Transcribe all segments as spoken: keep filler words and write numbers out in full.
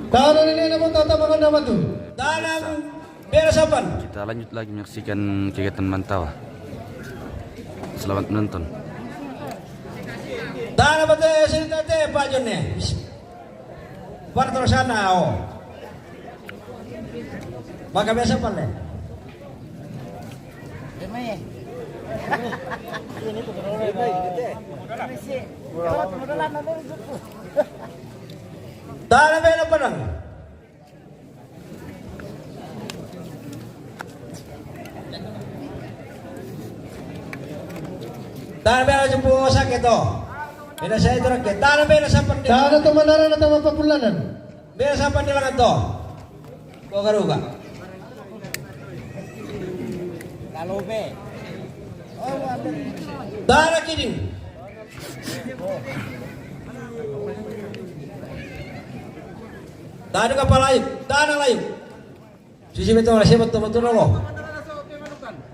Tana nene na bota tama kanda batu. Tana bela sapan. Kita lanjut lagi menyaksikan kegiatan Mantawa. Selamat menonton. Tana bata sini tate Pak John ne. Pada terus sana, oh. Maka bela sapan ne. Tana bela padang. Tana bela jumpu sakit to. Bela saya itu rakyat. Tana bela sapan dia. Tana to manara na tama papulanan. Bela sapan dia langan to. Ko garuga. Lalu be. Tana kiding. Tana kapala layu. Tana layu. Sisi betul, sisi betul, betul, lo.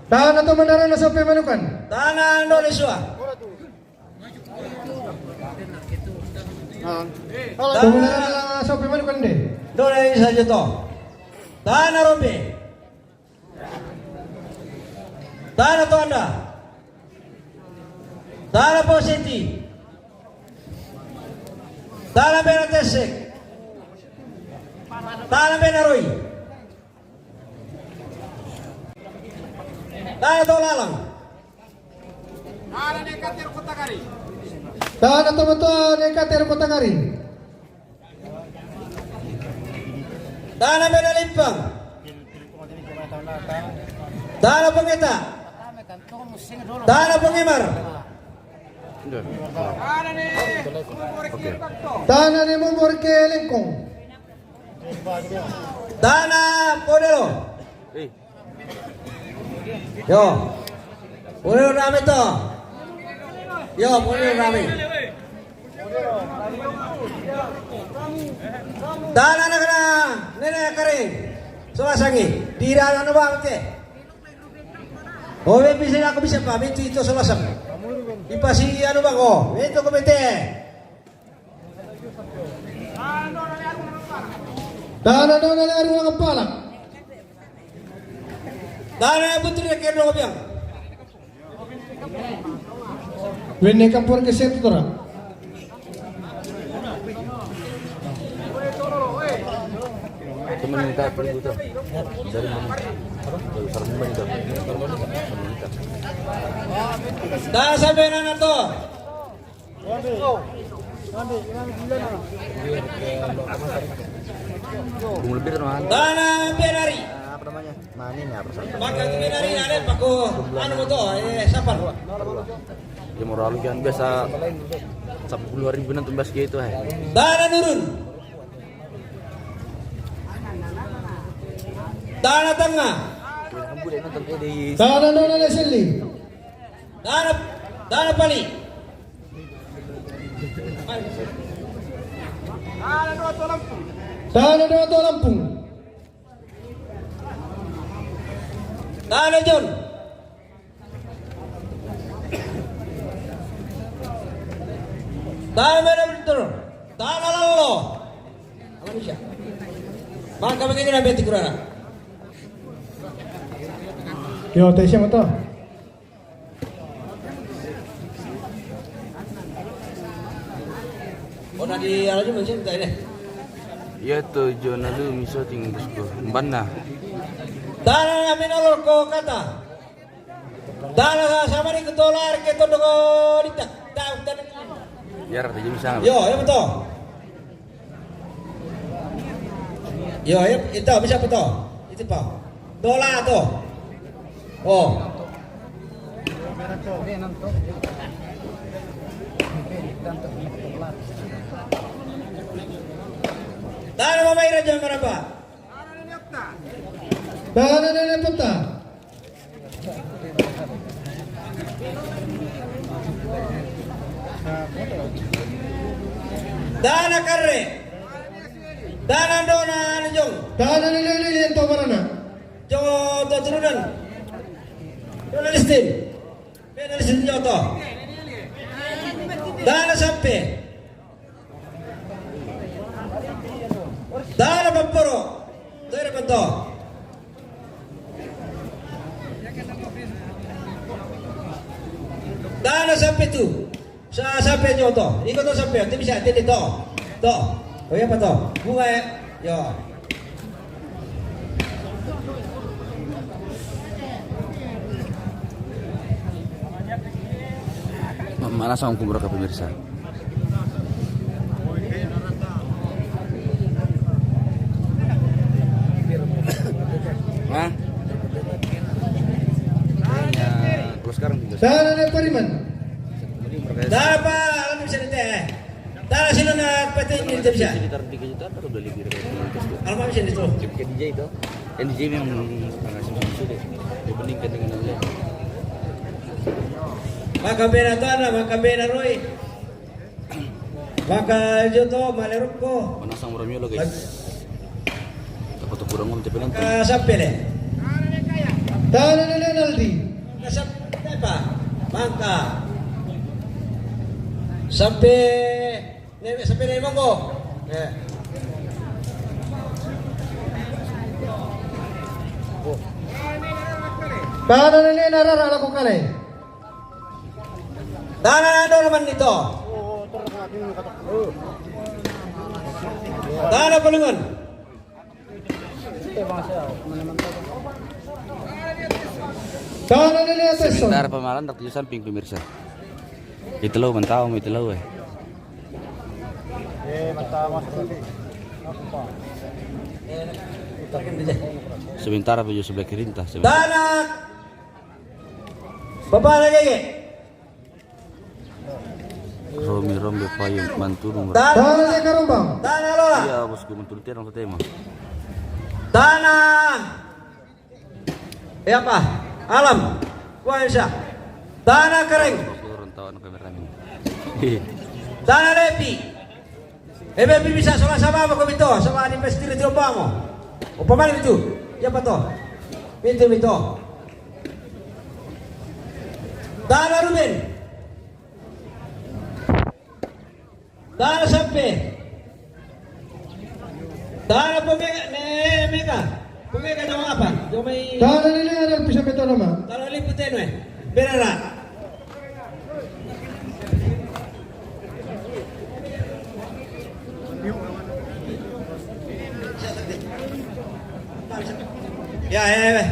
Tana to manara na sope manukan. Tana ndo le sua. To manara na sope manukan de. Ndo le saja to. Tana rombe. Tana tonda. Tana positi. Tana bela tesek. Tana bela roi. Tana to lalang. Tana to matoa ne kater kota kari. Tana bela limpang. Tana pengeta. Tana pengemar. Oke. Tana ne mumur ke lengkong. Tana podelo. Eh. Yo. Podelo rame to. Yo, podelo rame. Tana na kana nene kare. Sola sangi. Dira na ba te. Owe bisa aku bisa pa, itu itu sola sang. Ipasi anu bang, oh, itu komite. Tana dona le aru ngapala. Tana putri ke do biang. Wene kampur ke setu tora. Teman minta tunggu tuh. Dari mana? Dari Sarmumba itu. Tana sampai nana to. Bung lebih teman. Tana Benari. Apa namanya? Nah, ini nih apa sih? Maka itu Benari ada paku anu to, eh, sapan. Ya moral kan biasa sepuluh ribu nanti basket itu, eh. Tana nurun. Tana tengah. Tana nona le sili. Tana, tana pali. Tana dua to lampung. Tana John. Tana Mera betul. Tana lalo. Maka begini na beti kurana. Yo, te siapa to? Ona di alaju mencin tadi deh. Iya to, John, aduh, miso ting bosku. Mbanna. Tana na minalor ko kata. Tana sa sama ni keto lar keto dogo ditak. Tak tak. Biar aja bisa. Yo, ya betul. Yo, ya, itu bisa betul. Itu pa. Dola to. Oh. Tana mama ira jam berapa? Tana nene peta. Tana karre. Tana dona anu jong. Tana nene nene to marana. Jong to turunan. Dona listin. Beda listin jong to. Tana sampe. Tana papporo. Tere panto. Tana sampe tu. Sa sampe nyo to. Iko to sampe. Te bisa, te to. To. Oh iya pa to. Bunga e. Yo. Ma-, mana sa ang kumura ka pemirsa? Hah? Kayaknya kalau sekarang juga. Tana ne pariman. Tana pa, alam bisa dite. Tana sino na pati ni bisa. Sekitar tiga juta atau udah lebih dari itu? Alam bisa dito. Kayak D J itu. Yang D J memang sangat susah deh. Dibandingkan dengan yang lain. Maka bena Tana, maka bena Roy. Maka Joto, Malerukko. Panasang Romeo lo, guys. Dapat kurang ngom tapi nanti. Maka sampe le. Tana ne Renaldi. Maka sampe pa. Maka. Sampe ne, sampe ne monggo. Eh. Tana ne Narara lako kale. Tana na do naman nito. Tana palingon. Tana ne Ateson. Sementara pamalan dak tujuh samping pemirsa. Ito lo, mantau, ito lo, eh. Sementara pa jo sebelah kirinta. Tana. Papa na gege. Romi, Romi, payung, mantulung. Tana. Tana ne Karombang. Tana lola. Iya, bosku, mantulung terang sa tema. Tana. Ya pa. Alam. Kuansa. Tana Kareng. Orang tahu anu kameramen. Tana Lepi. Ebe bisa sola sama mo ko mito, sama ni pestiri ti opamo. Opamani mitu. Ya pa to. Mitu, mitu. Tana Ruben. Tana sampe. Tana pemega, ne mega. Pemega nama apa? Jomai. Tana ne Aralpi sampe to nama. Tana Aralpi tenue. Berara. Ya, ya, ya.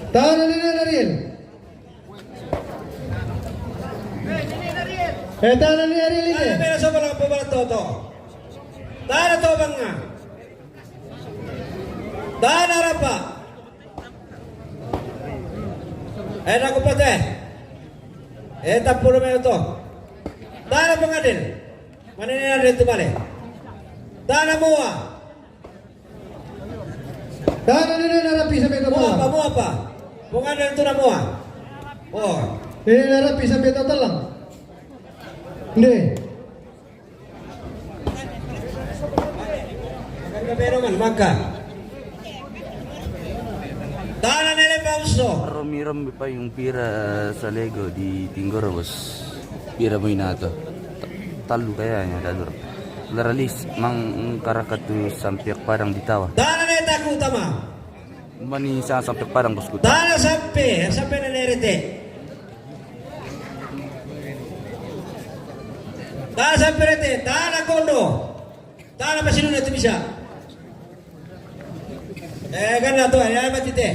Tana ne Ariel. Eh, tana ne Ariel ine. Tana ne soba la poba toto. Tana to banga. Tana rapa. Eh, na kupate. Eh, tapuru me to. Tana pengadil. Mana ni ada tu balik. Tana mua. Tana ne Aralpi sampe to. Mua apa, mua apa? Pengadil tu na mua. Oh. Ne Aralpi sampe to talang. Ne. Maka. Tana ne Lembang so. Romi-romi payung pira salego di Tinggoro, bos. Pira mo inato. Talu kayaknya, dadur. Laralis, mang karakat tu sampiak padang di tawa. Tana ne Taku Tama. Mani sa sampiak padang, bosku. Tana sampe, sampe na nerete. Tana sampe rete, tana kondo. Tana pasiluna tu bisa. Eh, kan na to, ya, batite.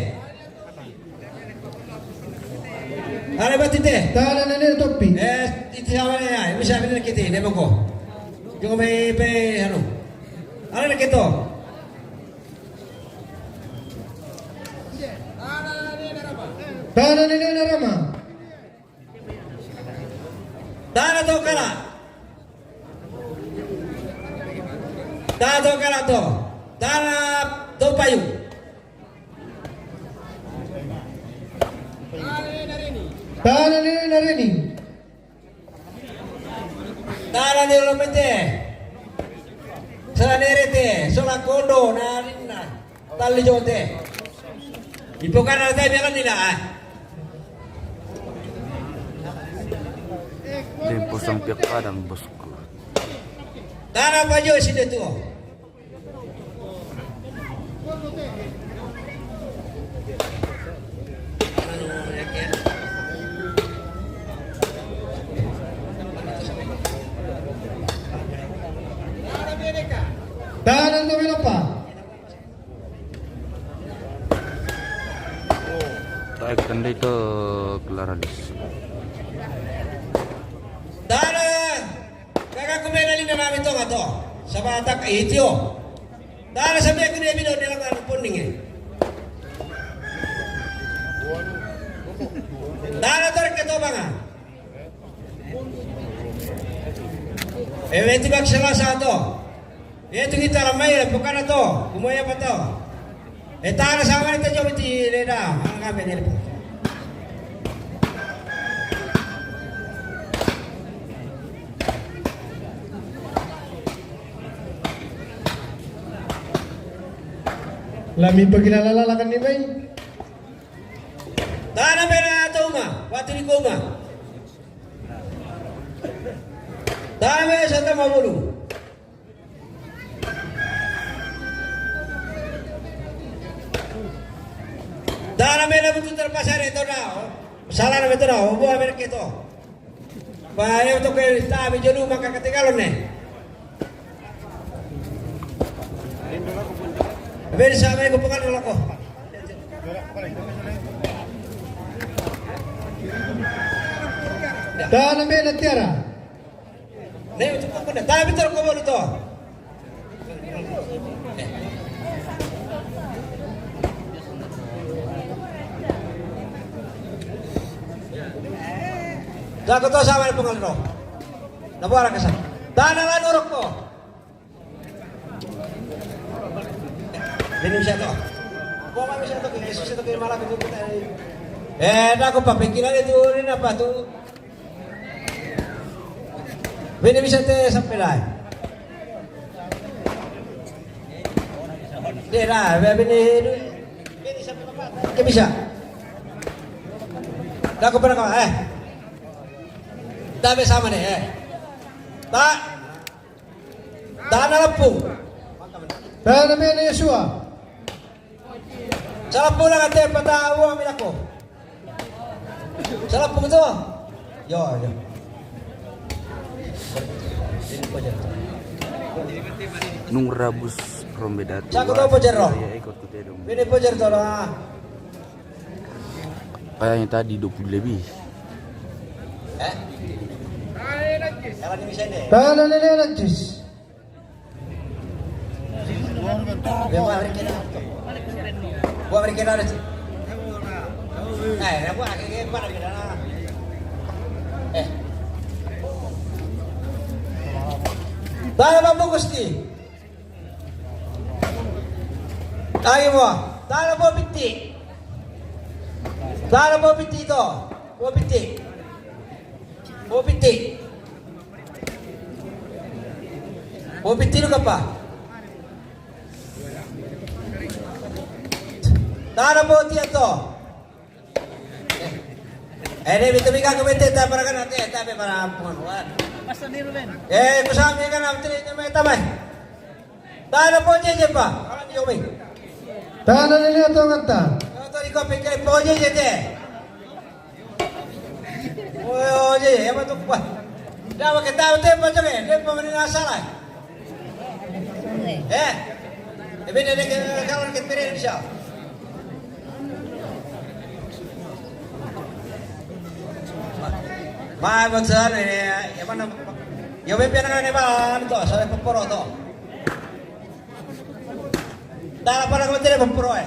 Are batite. Tana ne Topi. Eh, iti sama ya, bisa benar kita, ne moko. Jangan main pe, anu. Are na kito. Tana ne Rama. Tana to kala. Tana to kala to. Tana to payu. Tana ne Reni. Tana ni lo mete. Sala nere te, sola kondo na rinna. Talli jote. Ipo kana te biakan ni na. Tempo sampai kadang, bosku. Tana pajo sinde tuo. Tahanan to Menopa. Taek tende itu keluar alis. Tahanan. Kaka kumena lina mami tonga to. Sabatak itio. Tana sabe kune bino de langa puninge. Tana tor ke to banga. Ewe tibak selasa to. Etu kita lamai le pokana to. Kumoya pato. E tana sama ni tejo biti leda. Anga bene. Lami pagkilala kan ni Bay. Tana bena toma, watu ni koma. Tana bena sata mabulu. Tana bena butu terpasare to na. Salah na beto na, obo amer keto. Ba, eu toke tabe jolu maka kategalon ne. Ben sa me ko pakan loko. Tana me na tiara. Ne, eu toke pakan. Tabe tor ko bolu to. Jago to sama pengalro. Na buara kasa. Tana la norok ko. Ini bisa to. Bawa bisa to, Yesus itu ke malah itu kita. Eh, aku papikiran itu ini apa tuh? Bini bisa te sampai lah. Dia dah, bini ini. Bini sampai apa? Dia bisa. Dah aku pernah kau, eh. Dah sama nih, eh. Tak. Tana lapung. Tana mene Yosua. Sala pula kate pata uang milako. Sala pung to. Yo, yo. Nung rabus rombe datu. Saku to pojer ro. Ya, ikut tu dia dong. Ini pojer to lah. Kayaknya tadi dua puluh lebih. Eh? Kalau ini bisa deh. Tana nene najis. Buah mereka dah. Buah mereka dah. Eh, buah mereka dah. Eh. Tana mambo Gusti. Ayo, buah. Tana buah piti. Tana buah piti to. Buah piti. Buah piti. Buah piti lu kapa? Tana buah tia to. Eh, ini betul bika ke betul tak pernah kan nanti tak pernah pengumuman. Eh, kusami kan nanti itu mai tamai. Tana poje je pa. Awan yo mai. Tana nene to ngata. Yo to iko peke poje je te. Oye, ya betul pa. Dah pakai tahu te pa je. Te pa mana salah. Eh. Ebe ne ke kalau ke pere bisa. Mai bocor ini, ya mana? Yo bepi anak ne ba to, saya peporo to. Dala para ko tere peporo eh.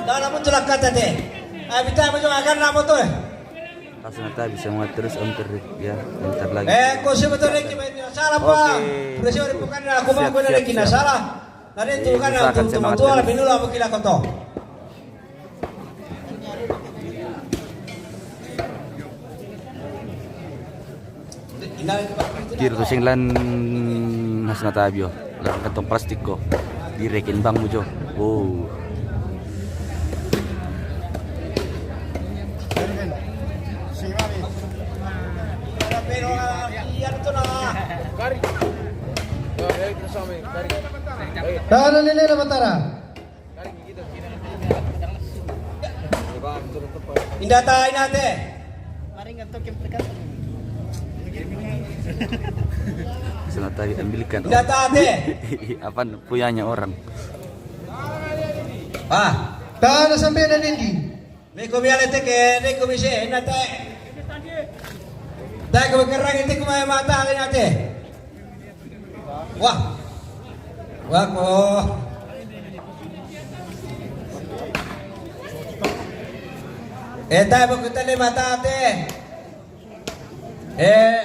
Dala mo tulak kata te. Abita mo jo akan na mo to eh. Pas nata bisa mengatur terus, Om, ter-, ya, bentar lagi. Eh, ko siapa to lagi main salah pa. Oke. Presio di bukan aku mah. Siap, siap, siap. Tadi itu kan usahakan saya mengatur terus. Pinula apa kila koto. Kiri tu singlan has na tabio. Dalam kantong plastik ko. Direken bang mujo. Oh. Tahan ini na matara. Inda ta, inda te. Sana tadi ambilkan. Inda ta te. Apa punyanya orang? Ah. Tahan sampai na nindi. Ni ko biale te ke, ni ko bise, inda te. Te ko kerang ite ko mai mata, inda te. Wah. Wah ko. Eh, tai ko tale mata te. Eh,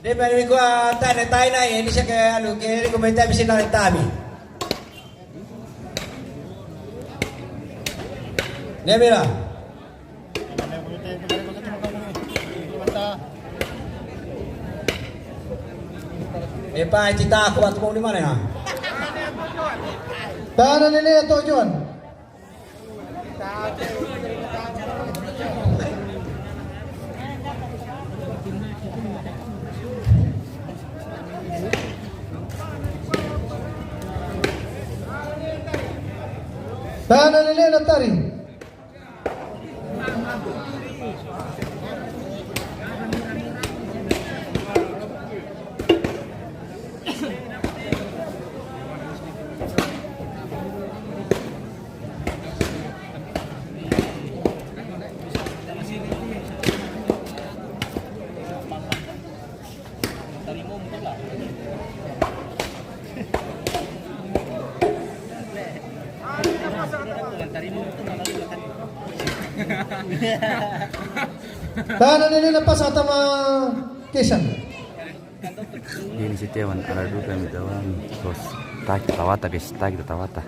de bari ko ta ne tai na, eh, ni se ke alu ke ko meta bisi na tami. Ne mira. E pa e tita ko atu mo ni mane na. Tahan ini na to John. Tahan ini na tari. Tahan ini na pasa tama kesan. Ini si Tewan, ala duka mi tawan. Bos, taki tawata, guys, taki tawata.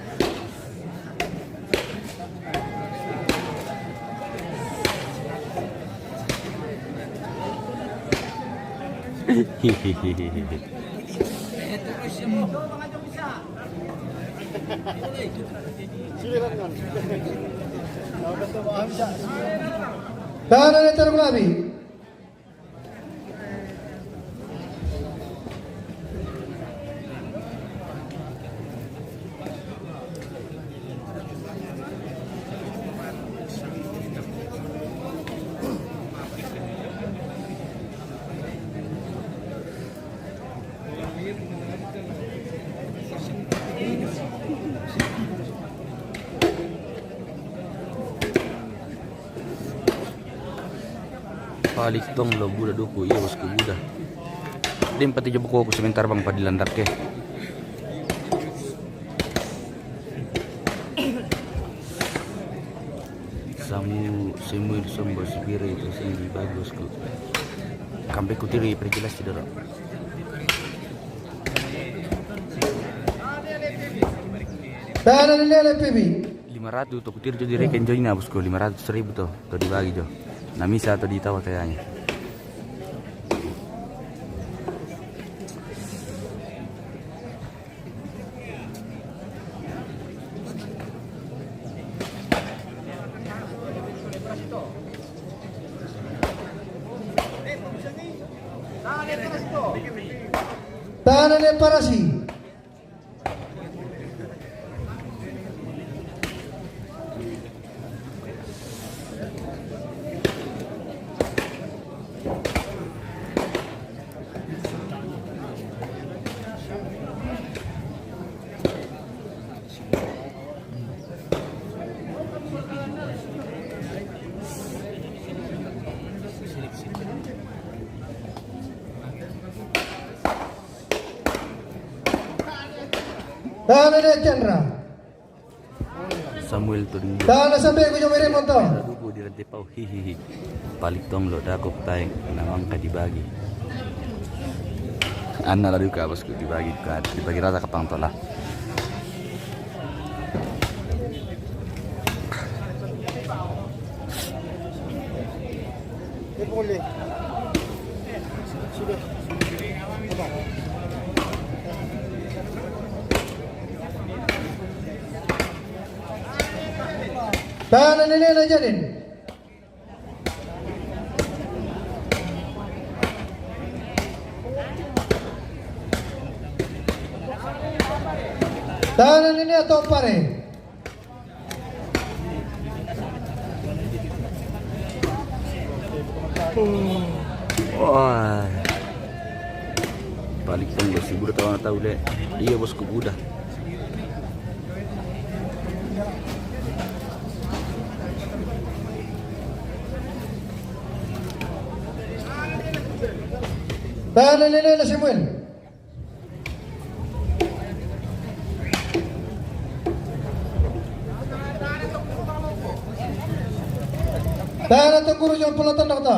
Hihihihi. Tahan ini terus lagi. Palik tong lo buda duku, iya bosku buda. Dem pati jobo ko sebentar bang padilan dak ke. Samu semua sombo sipire itu sih bagusku. Kampe kutiri perjelas tidak. Tahan ini na P B. Lima ratus to kutiri jadi reken joina bosku, lima ratus ribu to, to dibagi jo. Na misa to ditawa kayaknya. Tahan ini parasi. Tahan ini Chandra. Samuel Toding. Tahan sampai ko jomere monto. Duku di rantai pau. Hihihi. Palik tong lo dako tai na mangka dibagi. Ana la duka bosku dibagi ka, dibagi rata kapang tola. Tana nene na Jaden. Tana nene to pare. Wah. Balik tong, bos, ibu udah tahu, tahu deh. Iya, bosku, udah. Tana nene na Samuel. Tana to guru jom pula tanda kata.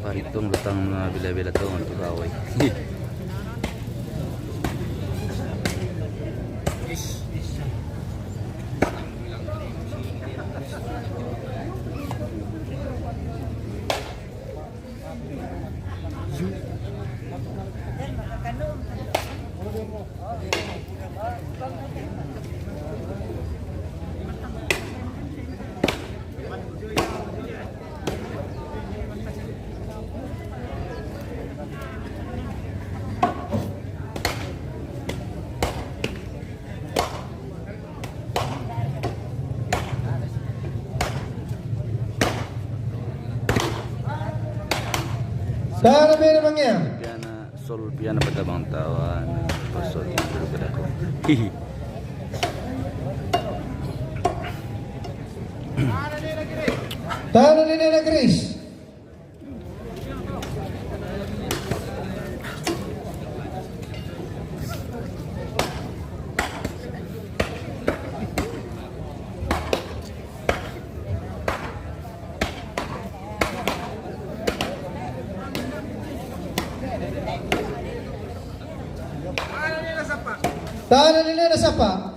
Paritung datang na bila-bila tong tu kawai. Tana bene bangea. Piana sol piana pada bang tawan. Pasol itu dulu pada ko. Hihi. Tana nene na Chris. Tana nene na Sapa.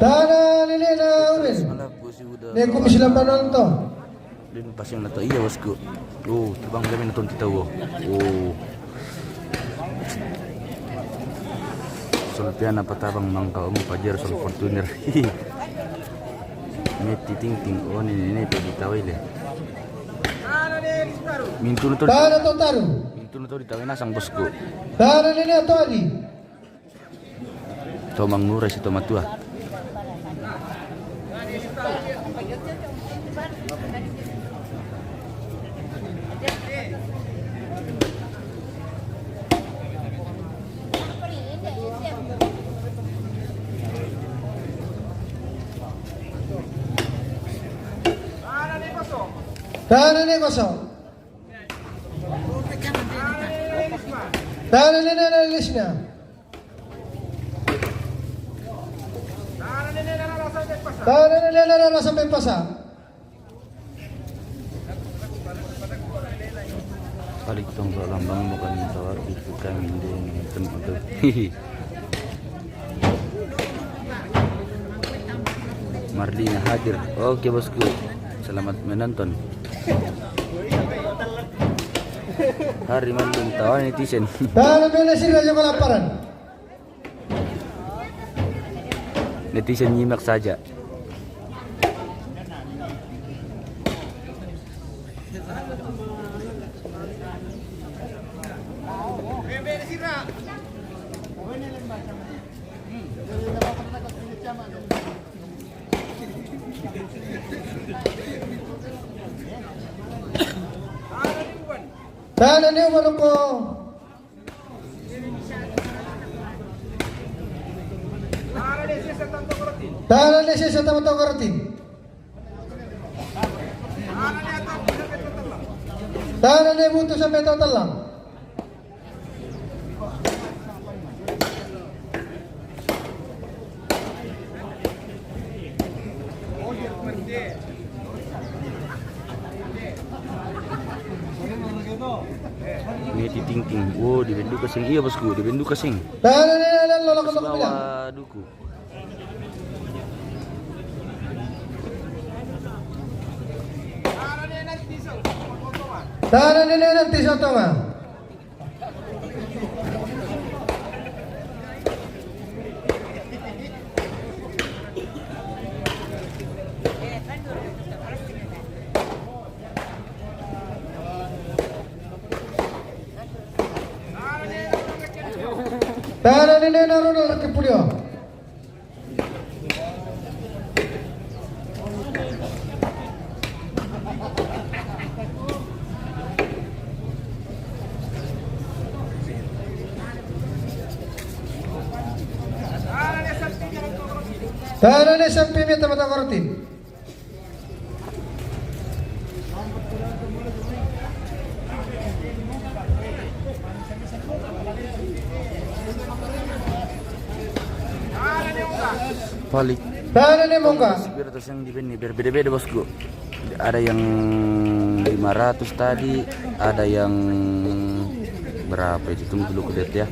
Tana nene na Uben. Malah pusi udah. Neku misilapan nonton. Din pasing na to, iya, bosku. Oh, tabang kami na to, kita, oh. Oh. Sol piana patabang mangka, um, Pajero sol Fortuner. Meti tingting, oh, nene, nene, to di tawai le. Mintu na to. Tana to taru. Mintu na to di tawai nasang, bosku. Tana nene to adi. Tomang nurai si tomatua. Tana ne kosong. Tana ne na Lisna. Tana ne na Lisna pasa. Balik tong ke lambang bukan tawar itu kami di tempat. Marlina hadir. Oke, bosku. Selamat menonton. Hari Marlin tawa netizen. Tana ne na Sira Joko Laparan. Netizen nyimak saja. Tana ne Uban ko. Tana ne sesa tama tokorotin. Tana ne butu sampai tau telang. Meti Tingting. Wo, diben duka seng. Iya, bosku, diben duka seng. Tana ne nan lolo ko bilang. Bawa duku. Tana ne nan tiso tonga. Tana ne nan Ronald Rakipulio. Tana ne sampe meta mata korti. Palik. Tana ne mongga. Sipir atas yang diben ni berbeda-beda, bosku. Ada yang lima ratus tadi, ada yang berapa itu, tunggu dulu kulihat ya.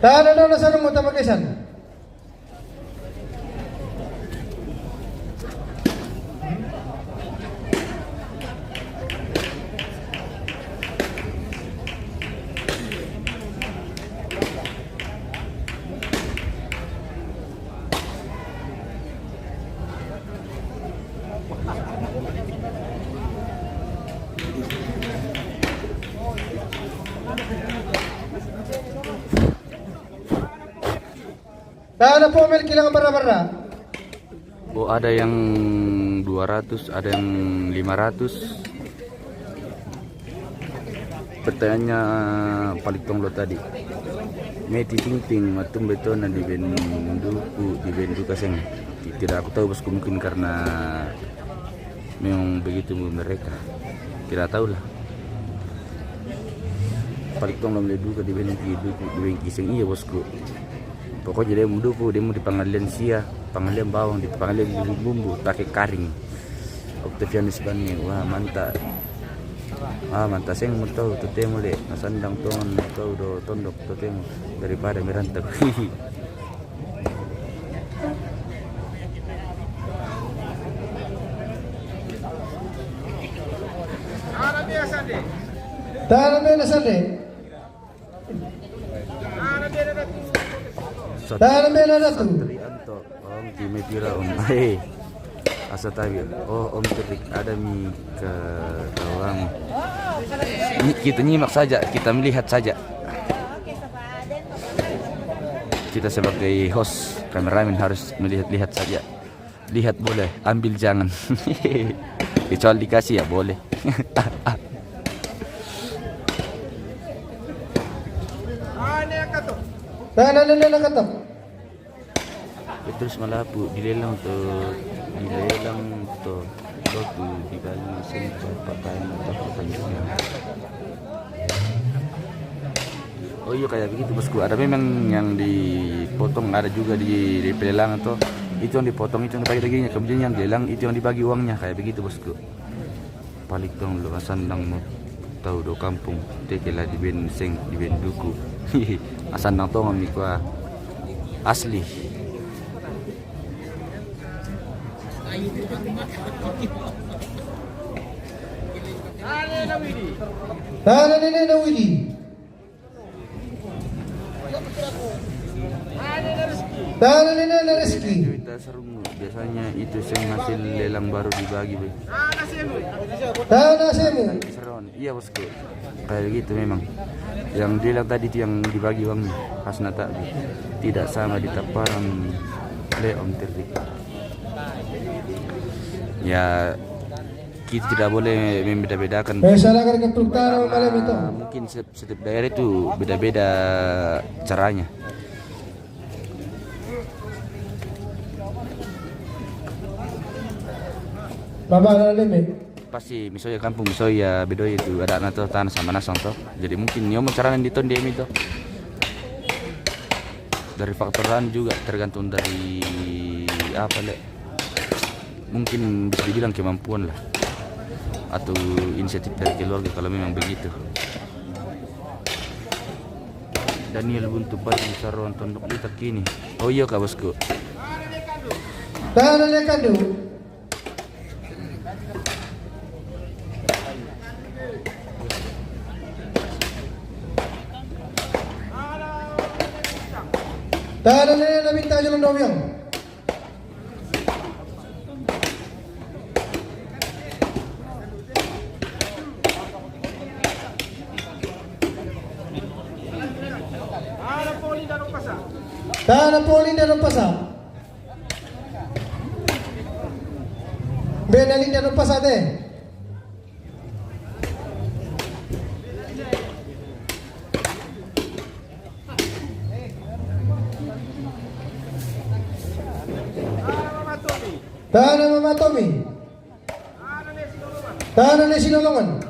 Tana ne nan Sarungu, tama kesan. Tana po mel kilang bara-bara. Oh, ada yang dua ratus, ada yang lima ratus. Pertanyaannya Palik Tonglo tadi. Meti Tingting, matumbe tona diben duku, diben duka seng. Tidak, aku tahu, bosku, mungkin karena memang begitu mereka. Tidak tahulah. Palik Tonglo mele duka diben ki duku, diben ki seng, iya, bosku. Pokoknya dia mau duku, dia mau di pangalian sia, pangalian bawang, di pangalian bumbu-bumbu, pakai karing. Octavianus Bani, wah, mantap. Ah, mantap seng mo tau, totemo le. Nasandang tongan mo tau do tondok, totemo. Daripada merantau. Tana ne nan Sande. Tana ne nan Datu. Satri Anto, Om, ki me pira, Om? Hei. Asa tabi. Oh, Om Terik, ada mi ke kawan. Ni-, kita nyimak saja, kita melihat saja. Kita sebagai host, kameramen harus melihat-lihat saja. Lihat boleh, ambil jangan. Kecuali dikasih ya boleh. Tana ne nan Nakato. Petrus Malapu dilelang to, dilelang to, to tu di Bali sini pakaian atau pertanyaan. Oh iya, kayak begitu, bosku. Ada memang yang dipotong, ada juga di, di pelelangan toh. Itu yang dipotong, itu yang dibagi dagingnya, kemudian yang dilelang itu yang dibagi uangnya, kayak begitu, bosku. Palik Tonglo, asandang mo tau do kampung, teke la diben seng, diben duku. Asandang tongan mi kua asli. Tana ne nan Widi. Tana ne nan Rizki. Cerita Sarungu, biasanya itu seng hasil lelang baru dibagi, be. Tana semu. Seron. Iya, bosku. Kayak gitu memang. Yang dilelang tadi itu yang dibagi uangnya. Pas nata, tidak sama di Taparan, le, Om Terik. Ya, Kita tidak boleh membeda-bedakan. Eh, salah kali ketuk tanah, karena malam itu. Mungkin setiap, setiap daerah itu beda-beda caranya. Bapak, ada limit. Pasti misalnya kampung, misalnya bedoya itu ada na to, tanah sama nasang to. Jadi mungkin nyomo caranya di ton dia itu. Dari faktor anu juga, tergantung dari apa, le. Mungkin bisa dibilang kemampuan lah, atau inisiatif dari keluarga kalau memang begitu. Daniel Buntu Padi Saron Tondok Litak ini. Oh iya, Kak Bosku. Tanah dia kandu. Tanah dia na minta jalan domiang. Tanah poli dan pasar. Beda linda no pasate. Tanah Mama Tommy. Tanah Nesi Lolongan.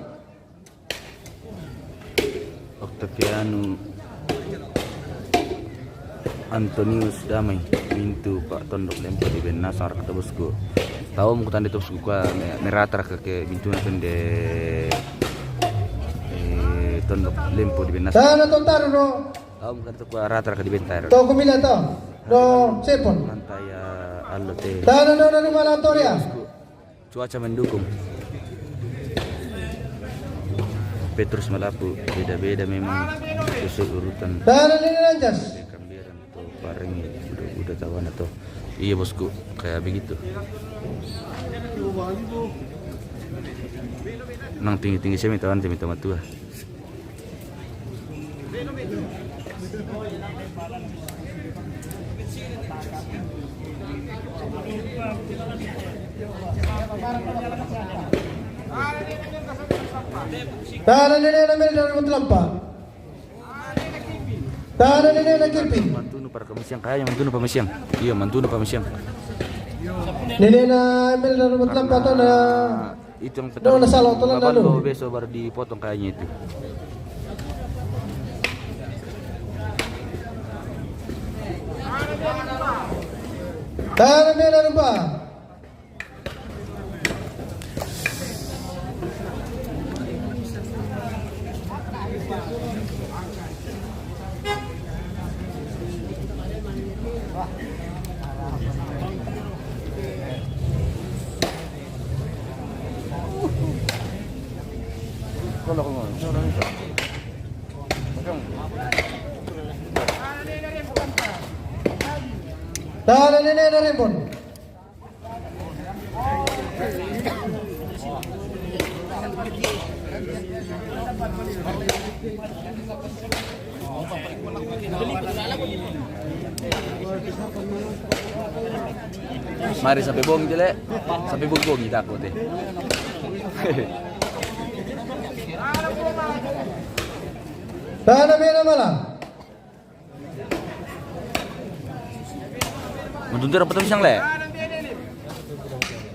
Octaviano Antonius Damai, mintu pa Tondok Lempo di Bennasar, kata bosku. Tahu mu kutanda itu bosku, kua me-, merata ke, ke mintu na tende, eh, Tondok Lempo di Bennasar. Tanah Tontaro, no. Tahu mu kutanda itu kua rata ke di Bentaro. Tahu ku mila tahu. No, sepon. Mantaya allo te. Tanah no, no, no, malah Toria. Cuaca mendukung. Petrus Malapu, beda-beda memang sesuai urutan. Tanah ini lantas. Kambiran to parengi, udah, udah tahu anak to. Iya, bosku, kayak begitu. Nang tinggi-tinggi saya minta, minta matua. Tanah nenek na mel dari Mutilampa. Tanah nenek na Kipin. Mantunu para kamisiang, kayaknya mantunu pamisiang. Iya, mantunu pamisiang. Nenek na mel dari Mutilampa, tanah. Itu yang petang. Nona salo, tolong lalu. Besok baru dipotong kayaknya itu. Tanah merah rupa. Tanah nenek na Rembon. Mari sampai bongi, Jele. Sampai bongi-bongi takut, eh. Tanah merah malam. Mantunu tera potong pisang, le?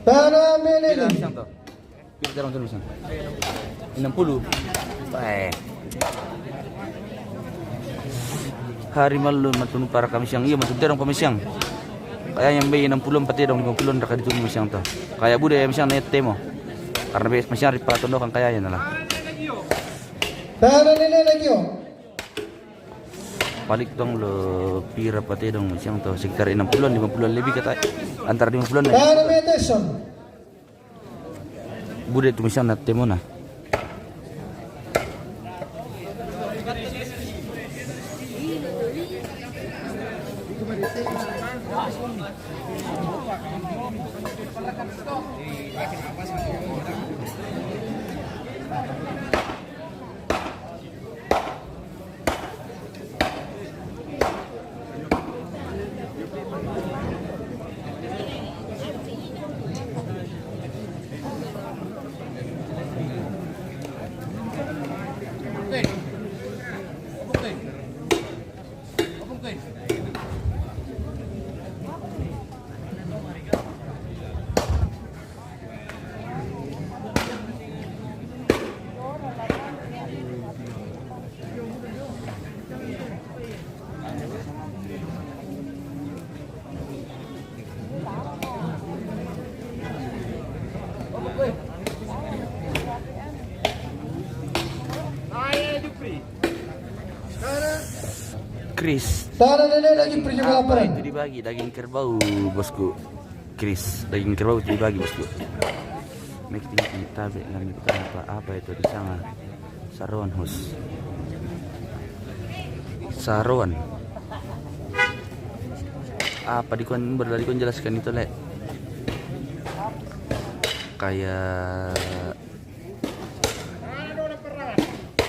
Tanah merah. Pisang to. Pira tera mantunu pisang? Enam puluh. Eh. Hari malu mantunu para kamisiang. Iya, mantunu tera kamisiang. Kayaknya be enam puluh, empat ya dong, lima puluh raka ditunu misiang to. Kayak budaya misiang na temo. Karena be misiang ripa tondokan kayaknya lah. Tanah nenek lagi, oh. Paling tong lo pira pate dong siang to, sekitar enam puluhan, lima puluhan lebih kata, antara lima puluhan lah. Tanah Peterson. Bude tu misiang na temona. Chris. Tana nene lagi. Daging pergi ke apa lapangan itu dibagi? Daging kerbau, bosku. Chris, daging kerbau itu dibagi, bosku. Mek tinggi tabe, nggak mikir apa, apa itu di sana. Saruan, hus. Saruan. Apa di kon, berlari kon jelaskan itu, le? Kayak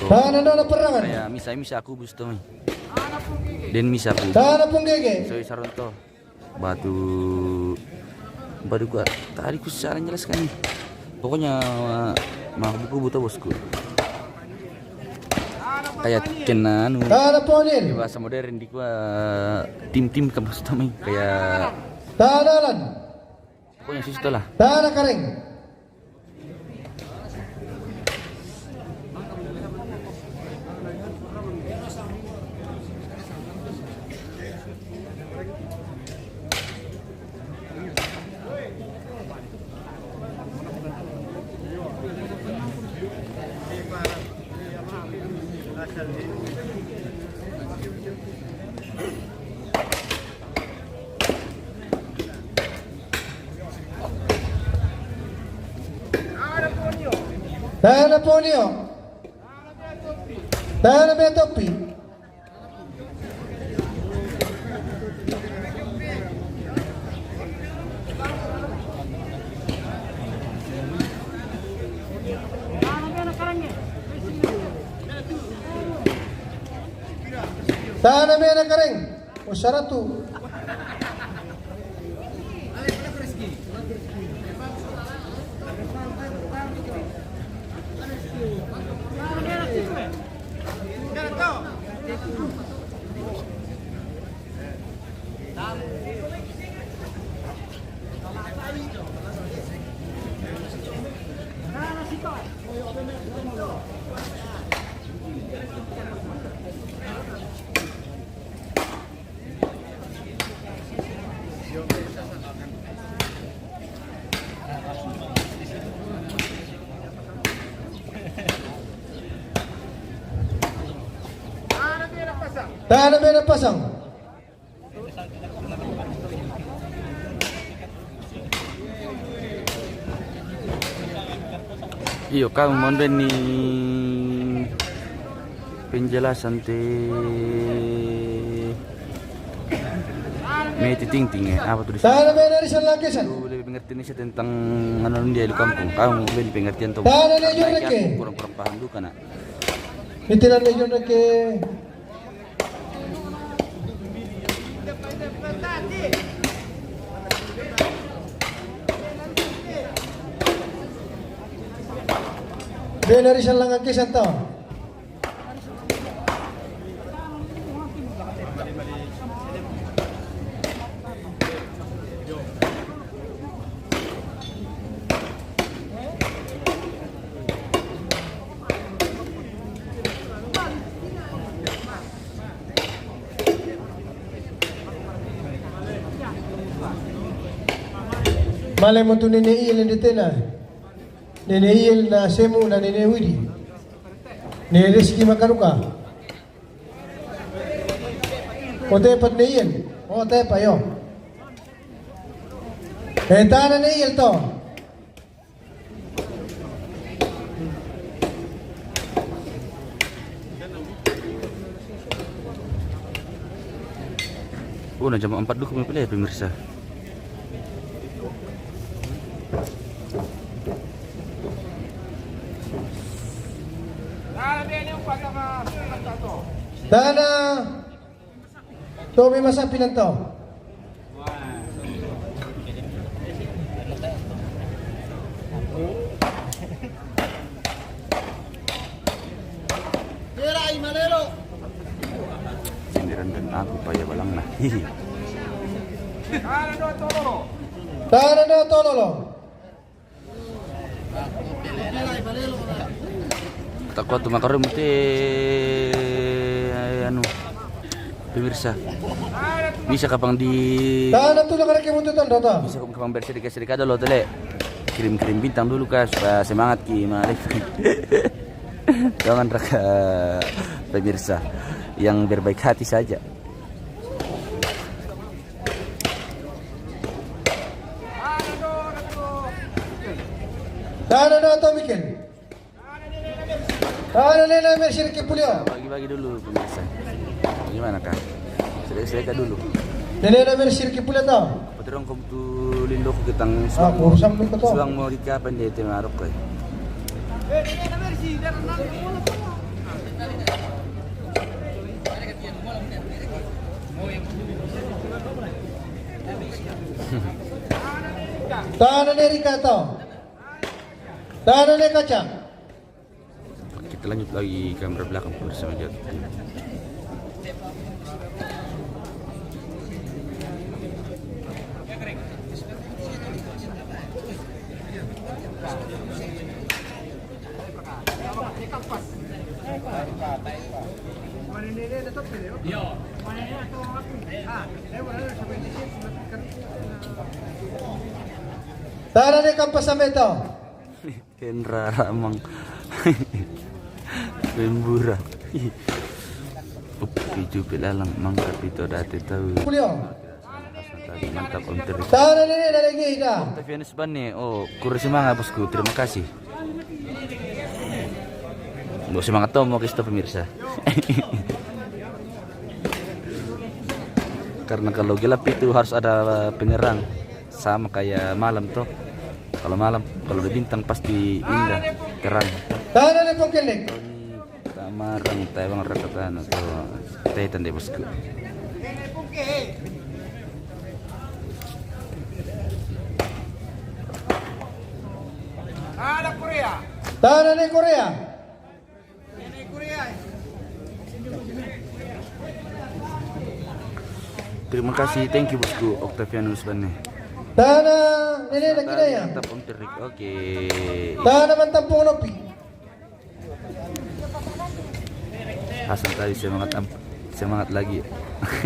Tana dona perangan. Kayak misa-misa aku bus to, mai. Den misa aku. Tana pung gege. Soi saron to. Batu, batu gua. Tadi ku salah jelaskan nih. Pokoknya, mah buku buta, bosku. Kayak kena anu. Tana ponil. Bahasa modern di gua, tim-tim ke bos to, mai. Kayak Tana lan. Pokoknya situ lah. Tana kareng. Tana ponio. Tana be topi. Tana mena kareng. O saratu. Tana mena pasang. Iyo, kau mau beni penjelasan te. Mete tingting, eh, apa tuh di sana? Tana mena risan lakisan. Tuh, lebih pengertian nih tentang anu dia di kampung. Kau mau beni pengertian tuh. Tana ne. Karena ikan joreke. Kurang-kurang paham juga, nak. Mete dan ne joreke. Bena risan langa kesan tau. Male mo tu nene Iel nde tena. Nene Iel na Semu na nene Widi. Nene Reski makaruka. O tepat ne Iel. O tepa yo. E tana ne Iel to. Oh, na jam empat dulu kami pilih, pemirsa. Tana. Tobi masa pinanto. Sindiran dan aku paya balang nah. Hihi. Tana no tololo. Takwa tu makarum te, anu, pemirsa. Bisa kapang di Tana tu nakara ke mutu tanda ta. Bisa kapang bersih dikasih dikada lo tele. Kirim-kirim bintang dulu kah supaya semangat ki malik. Jangan raka pemirsa yang berbaik hati saja. Tahanan na to, Mikel. Tahanan na, na Mercy Ricky Pulido. Bagi-bagi dulu pemirsa. Gimana, Kak? Selesai dulu. Nene na Mercy Ricky Pulido. Patirong ko tu lindo ko kitang suang mo, suang mo di kapan dia temarok ko. Tahanan Erika to. Tahanan Kaca. Kita lanjut lagi kamera belakang bersama Jatuh. Tahanan Kampas Sameto. Kenra ramang. Pembura. Upi jupil alang mangkapito dati tahu. Julio. Mantap, Om Teri. Tahanan ini dari Gida. Tafianus Bane. Oh, kurang semangat, bosku. Terima kasih. Bos semangat, Tomo, Kristo, pemirsa. Karena kalau gelap itu harus ada penerang. Sama kayak malam, toh. Kalau malam, kalau ada bintang pasti indah, terang. Tahanan Pongkelek. Tamarang, tayabang rakatana, toh. Taitan de, bosku. Tahanan Korea. Tahanan Korea. Terima kasih, thank you, bosku. Octavianus Bane. Tahanan Nene Nakidaya. Tetap Om Terik, oke. Tahanan Mantap Punglopi. Hasan tadi semangat, am-, semangat lagi.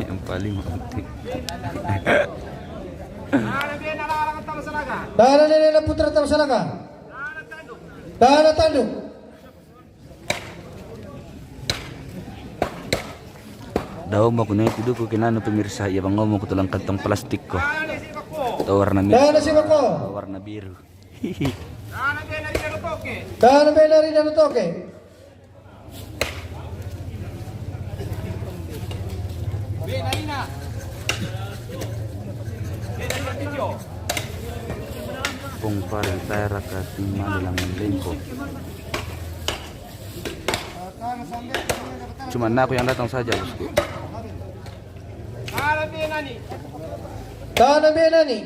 Yang paling penting. Tahanan Nene Putra Tamsalaga. Tahanan Tanduk. Daw mo ko na iti duko kinano, pemirsa, iya bang ngomong ko tulang kantong plastik ko. Ito warna merah. Tahanan Sibako. Warna biru. Tahanan Benarina Lutoke. Pong parin tayra ka tima dalam limpo. Cuma aku yang datang saja, bosku. Tahanan Benani. Tahanan Benani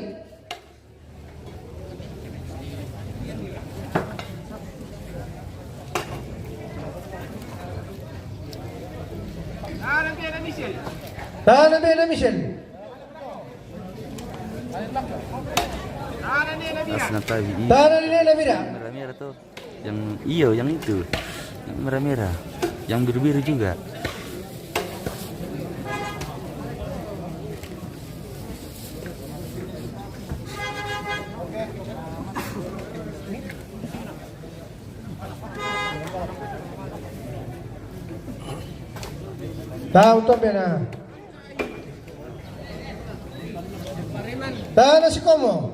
Michel. Tahanan Benani Mira. Tahanan Benani Mira. Merah-merah tuh. Yang iyo, yang itu. Yang merah-merah. Yang biru-biru juga. Tahu tuh bena. Tahanan Sikomo.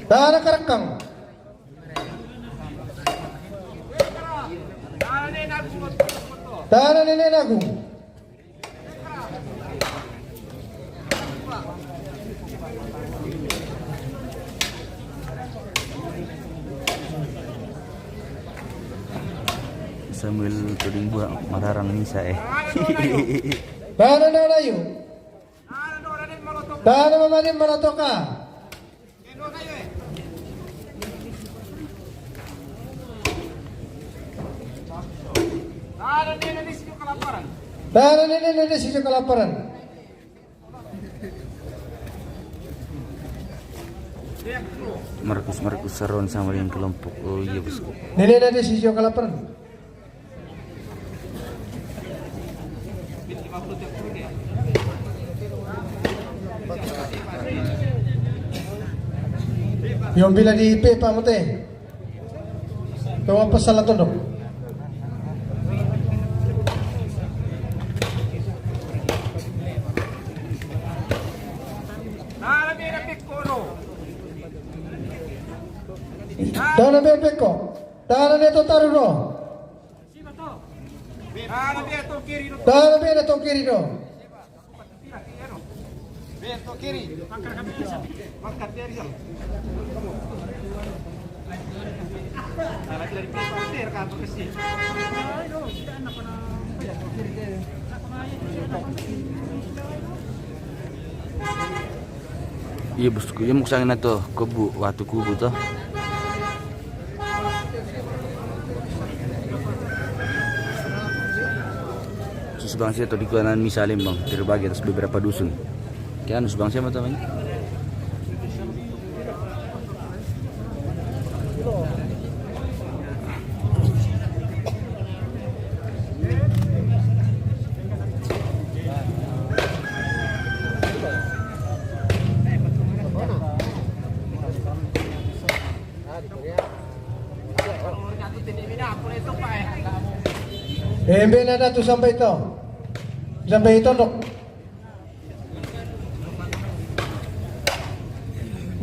Tahanan Karakang. Tahanan Nene Agung. Samuel Tuding Buah mararang misa, eh. Tahanan Nene Ayu. Tahanan Mamalim Maratoka. Tahanan Nene Ayu, sijo kalaparan. Markus, Markus Saron sama dengan kelompok. Oh iya, bosku. Nene Ayu, sijo kalaparan. Yung bila di Pepa mo te. Tama pasal atau dok? Tana be peko. Tana ne to taru no. Tana be ne to kiri no. Iya bosku, iya mau kesana tuh, kubu, waktu kubu tuh. Susubangsih atau di kanan misalnya bang, terbagi atas beberapa dusun. Kira susubangsih apa namanya? Embe na datu sampai to. Sampai to dok.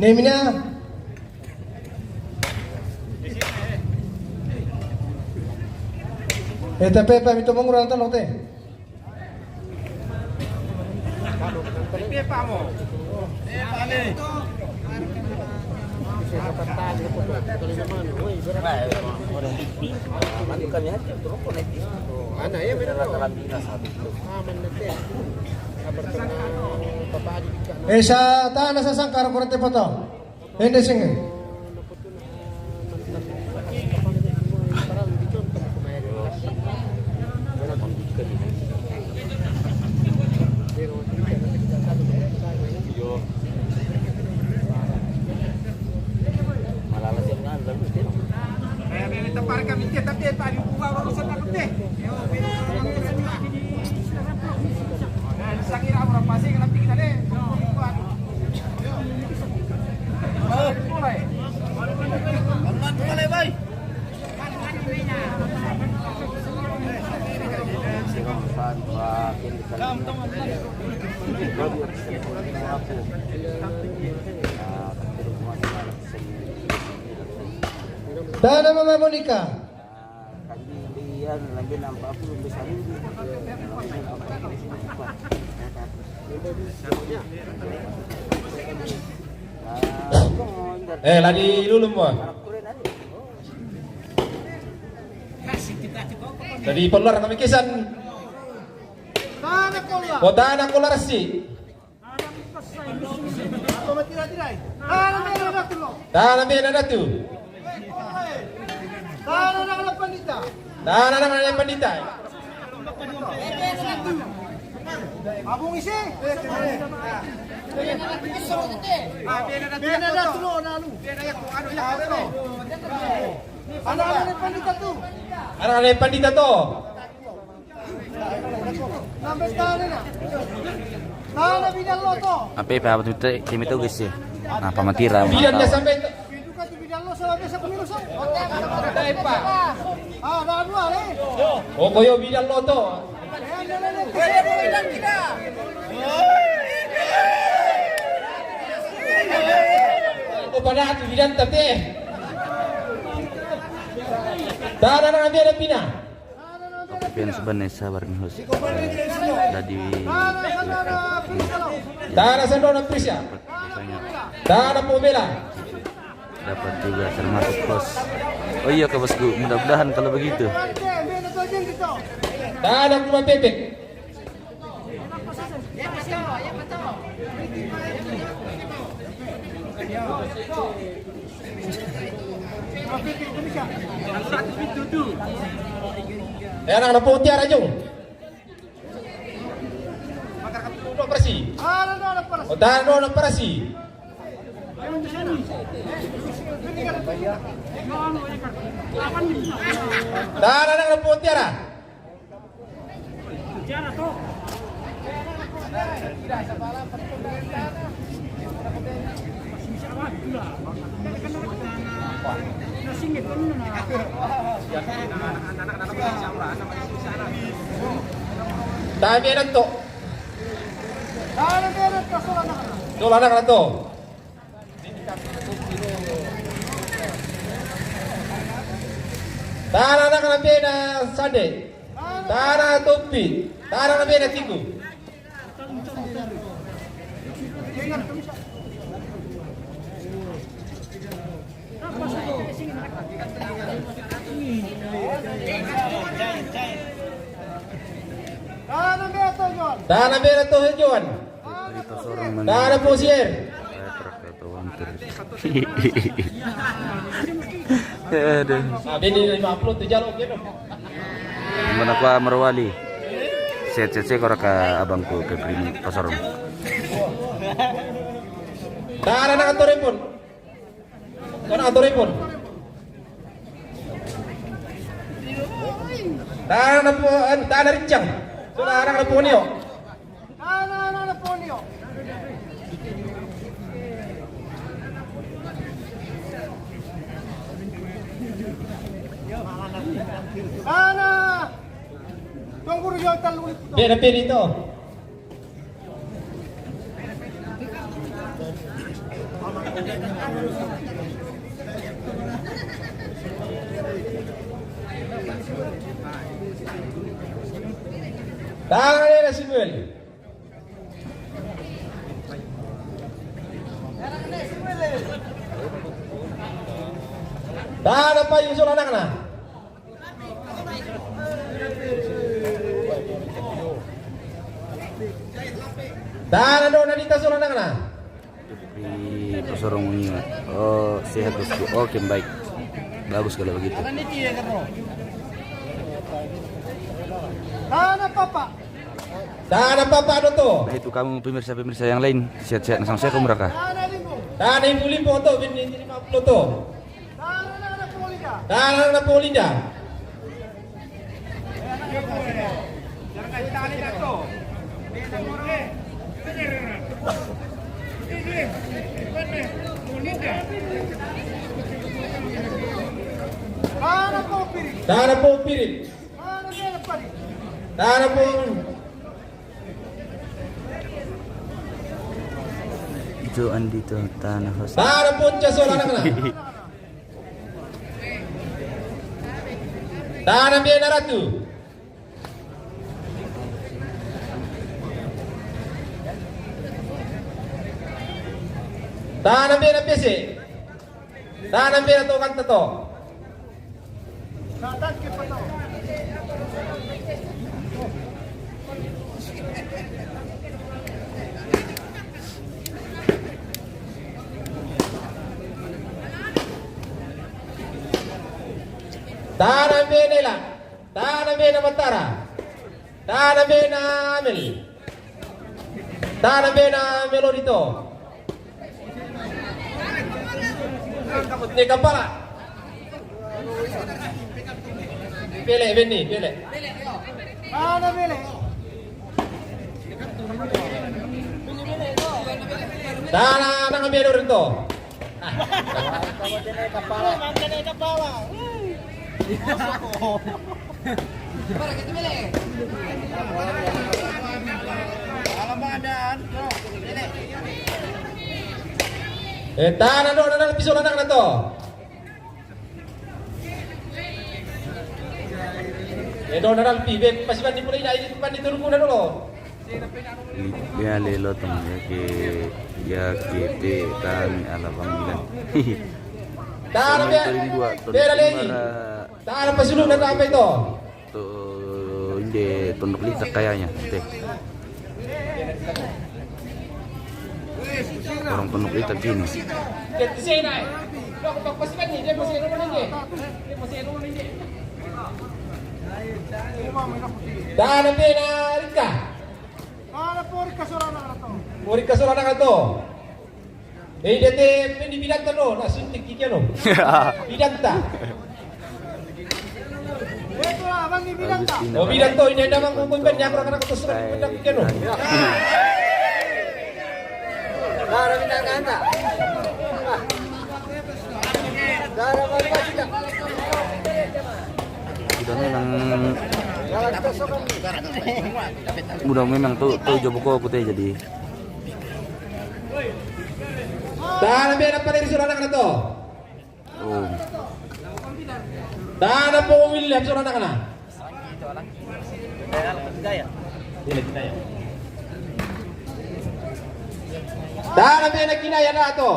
Nemina. Eta pe pa mi to mongura tano te. Esa tana sasangkar kurete poto. Ende singe. Tana mama Monica. Eh, lagi lulum mo. Jadi peluar kami kisan. Kota anak keluar si. Tana be na datu. Tana na pandita. Tana na pandita. Abung isi. Be na datu no na lu. Anak na pandita tu. Anak na pandita tu. Apa apa tu kita kita tu guys ya. Nah, pamatira. Bidan na sampai. Oh, koyo bidan lo to. Oh, pada tu bidan tapi. Dah, dah, dah, ambil dah pina. Pian sebenarnya sabar nih host. Tadi Tara Sandona Prisya. Tara Pomela. Dapat juga termasuk host. Oh iya ke bosku, mudah-mudahan kalau begitu. Tara Kuma Pepe. Era na putiara jung. Operasi. Otan no operasi. Tara na putiara. Tahan be na to. Tahan be na to, sola anakna. Sola anakna to. Tahan anakna be na Sande. Tahan Topi. Tahan be na Tiku. Tahan be na to, Johan. Tahan Posier. Aduh. Ah, be ni lima puluh tu jalo gitu. Mana kwa Marwali? Set, set, set, kora ka abang ku ke primi pasarong. Tahan anak Anto Rempon. Tahan Anto Rempon. Tahan anak po, tahan Rijang. Sola anakna Ponio. Tahan anakna Ponio. Tahan. Tuan Guru, yo tal ulit. Be na Peri to. Tahan be na Simuel. Tahan Payu, sola anakna. Tahan Dona Dita, sola anakna. Di Pasorong ini. Oh, sehat, bosku. Oke, baik. Bagus kalau begitu. Tahan Papa. Tahan Papa Doto. Nah, itu kamu pemirsa-pemirsa yang lain, sehat-sehat, nah, sama saya ke mereka. Tahan Limpo. Tahan Limpo, Limpo to, be ni lima puluh to. Tahan anakna Polinda. Tahan Popirit. Tahan Popirit. Tahan Popirit. Itu Andi tuh, tanah host. Tahan Ponca, sola anakna. Tahan be na Ratu. Tahan be na Pese. Tahan be na to, kanta to. Tahan be na Ila. Tahan be na Matara. Tahan be na Amel. Tahan be na Melodito. Ni kapala. Pele, Benny, pele. Tahan be na Pele. Tahan be na Dorito. Eh, tahan, Dona Nalpi, sola anakna to. Eh, Dona Nalpi, be, pasi bandi pula ina, ini bandi turun kuna dulu. Iya, lelo tong, ya ke, ya ke te, kami ala panggilan. Tahan be, Tori dua, Tori be na Leni. Tahan, pasuluk na tape to. To, inde Pondok Lita kayaknya, te. Orang Pondok Lita gini. Tahan be na Rika. Tahan Rika, sola anakna to. Eh, dia te, pe di bidanta no, na suntik kiki no. Bidanta. Oh, bidanto, ini ada bang, kumpul ben, ya, kurang anak, terus, kurang anak, kiki no. Dara bidanta. Dara bidanta. Memang mudah memang tu tu jobo ko kute jadi. Tahan bena pale di surana kana to. Oh. Tahan po William surana kana. Tahan bena kina ya na to.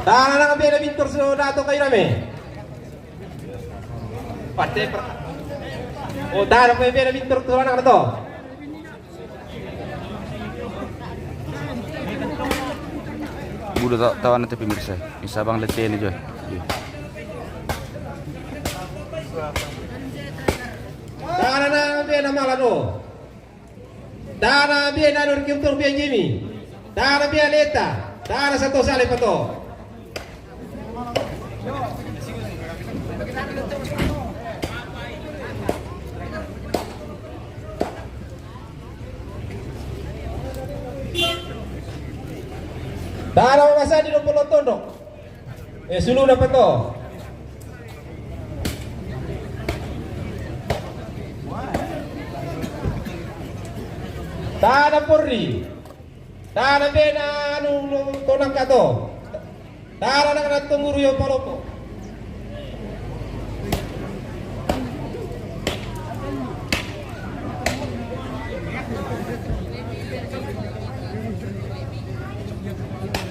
Tahan na bena Victor so dato kay rame. Pate pra. O tahan na bena Victor so na to. Buda ta-, tawa na te pemirsa. Isabang lete ni jo. Tahan na bena Malado. Tahan na bena Nur Kimtur bena Jimmy. Tahan na bena Leta. Tahan na Sato Sale Pato. Tahan na Mama Sadi Dompolo Tondok. Eh, sulu na pato. Tahan na Porri. Tahan na bena anu lo tonang kato. Tahan na na tunguru yo palopo.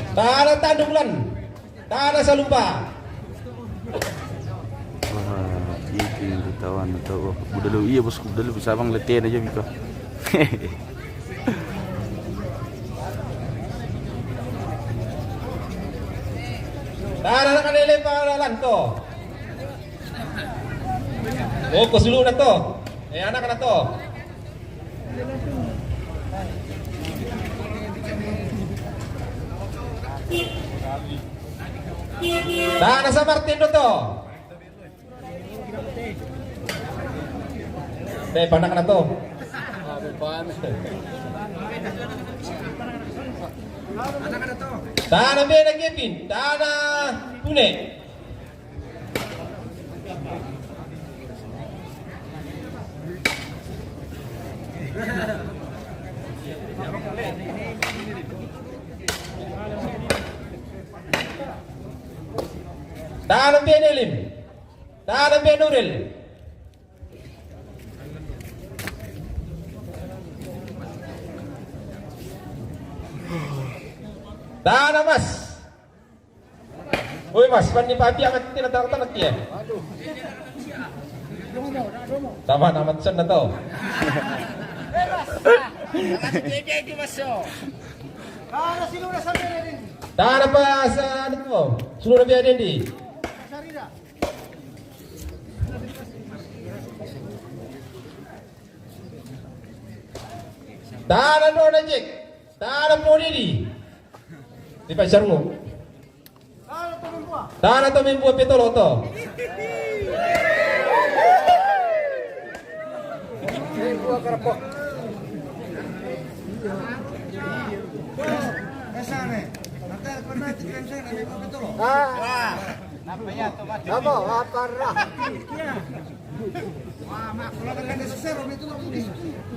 Tahan na Tandulan. Tahan na Salupa. Wah, itu yang ketahuan atau oh, budalu iya bosku, budalu bisa abang lete aja biko. Tahan na kana Leta Lanto. Oh, ko sulu na to. Eh, anak na to. Tahan na San Martin do to. Be, panak na to. Tahan na bena Kevin, tahan na Pune. Tahan na bena Elim. Tahan na bena Nuril. Tahan na Mas. Oi, Mas, pan ni papi amat tina tanak-tanak ya. Tama na Mas na to. Tahan na pa sa ano to. Sulu na bena Dendi. Tahan na Jack. Tahan na Ponidi. Di pa sarungo. Tahan na to membuat petolo to. Ah. Apa? Apa ra?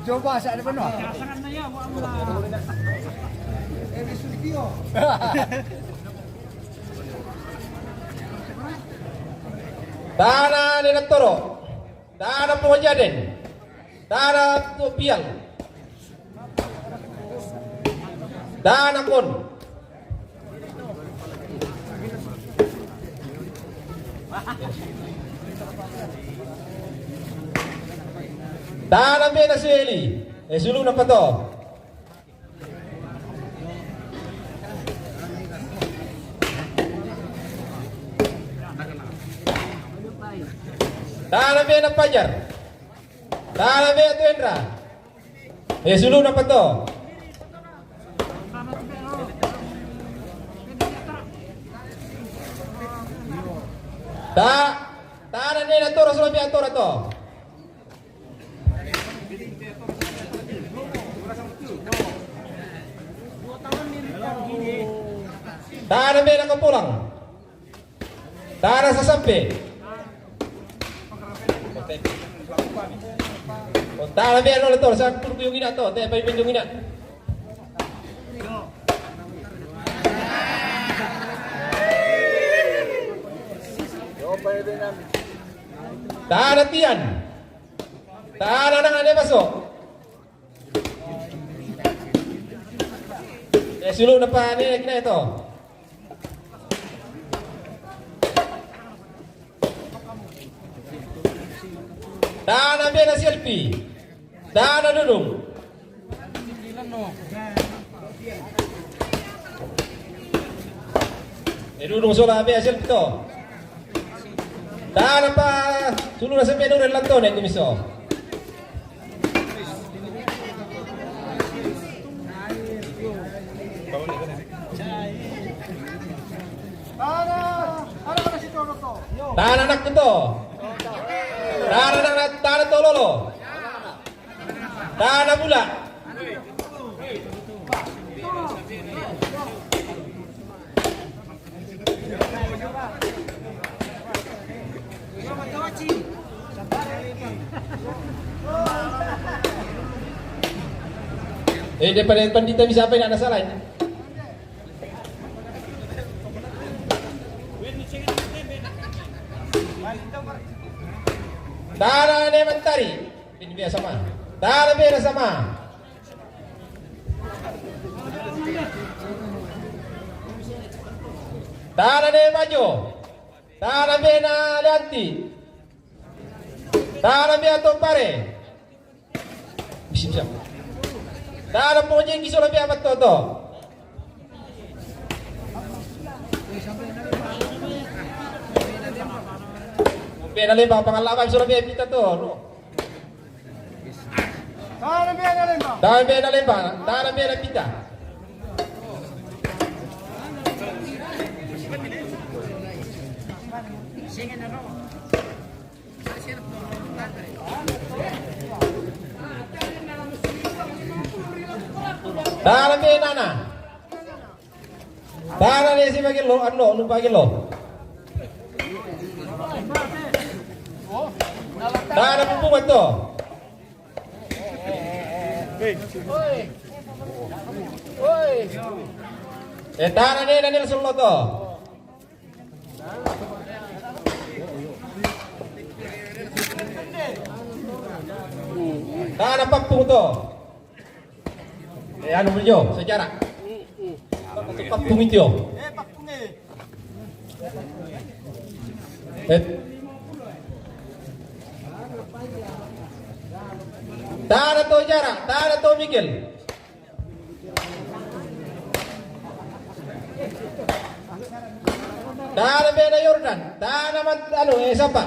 Coba sa ada penuh. Tahan na Nenatoro. Tahan na Pongojaden. Tahan na Topiang. Tahan na Kon. Tahan na bena Sueli. Eh, sulu na pato. Tahan na bena Pajar. Tahan na bena Tuendra. Eh, sulu na pato. Ta, tahan na Nenatoro, sulu na bena Toro to. Tana mbe na Kapulang. Tana Sasampe. O, tana mbe na Nole to, sa kurku yung ina to, te pai pinjung ina. Tana Tian. Tana nang ane baso. E, sulu na pa ni kina ito. Tana mbe na Selpi. Tana Dudung. E, Dudung sola mbe Selpi to. Tana pa sulu na sembe Nure Lantone kumiso. Tana anak to. Tana anak, tana to lolo. Tana bula. E, daripada pandita bisa apa ini, ada salah ini. Tana ne Mantari. Ini biasa mah. Tana biasa mah. Tana ne Majo. Tana mbe na Leanti. Tana mbe ato pare. Bisa, bisa. Tana po jengki sola mbe amat toto. Mbe na lemba pangala ba sola mbe pita to. Tana mbe na lemba. Tana mbe na lemba. Tana mbe na pita. Tana mbe nana. Tana ne si bagilo, ano, ano bagilo. Tana pupung ato. E, tana ne na Nelson Loto. Tana Papung to. E, anu beliau sejarah. Papung itu. E, tana to Jara, tana to Miguel. Tana mbe na Jordan, tana man, anu, e, sapa?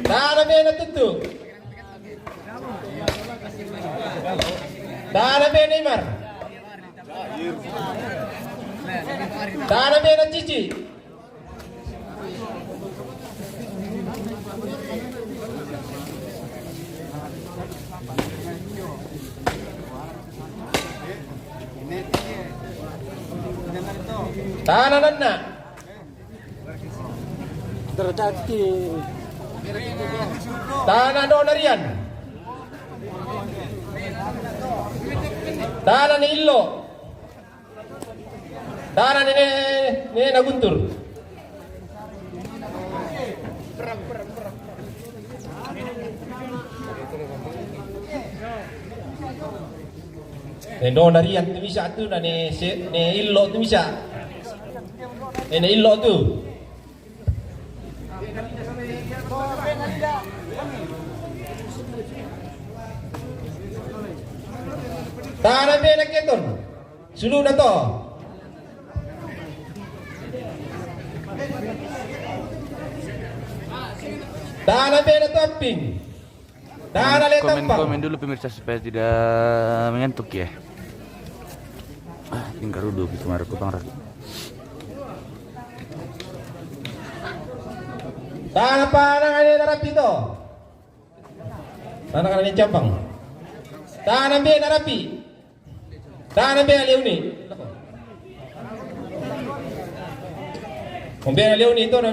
Tana mbe na Tutu. Tana mbe na Imar. Tana mbe na Cici. Tana nanna. Tana do narian. Tana ni illo. Tana ne, ne, ne na Guntur. Ne do narian tu misa tu na ne se, ne illo tu misa. Ne, ne illo tu. Tana mbe na Keton. Sulu na to. Tana mbe na Topping. Tana le Tampang. Komen-komen dulu pemirsa supaya tidak mengantuk ya. Ah, tinggal dulu gitu, marah kupang ragu. Tana pa nangane narapi to. Tana kana ni campang. Tana mbe narapi. Tana mbe aleuni. Mbe aleuni to na.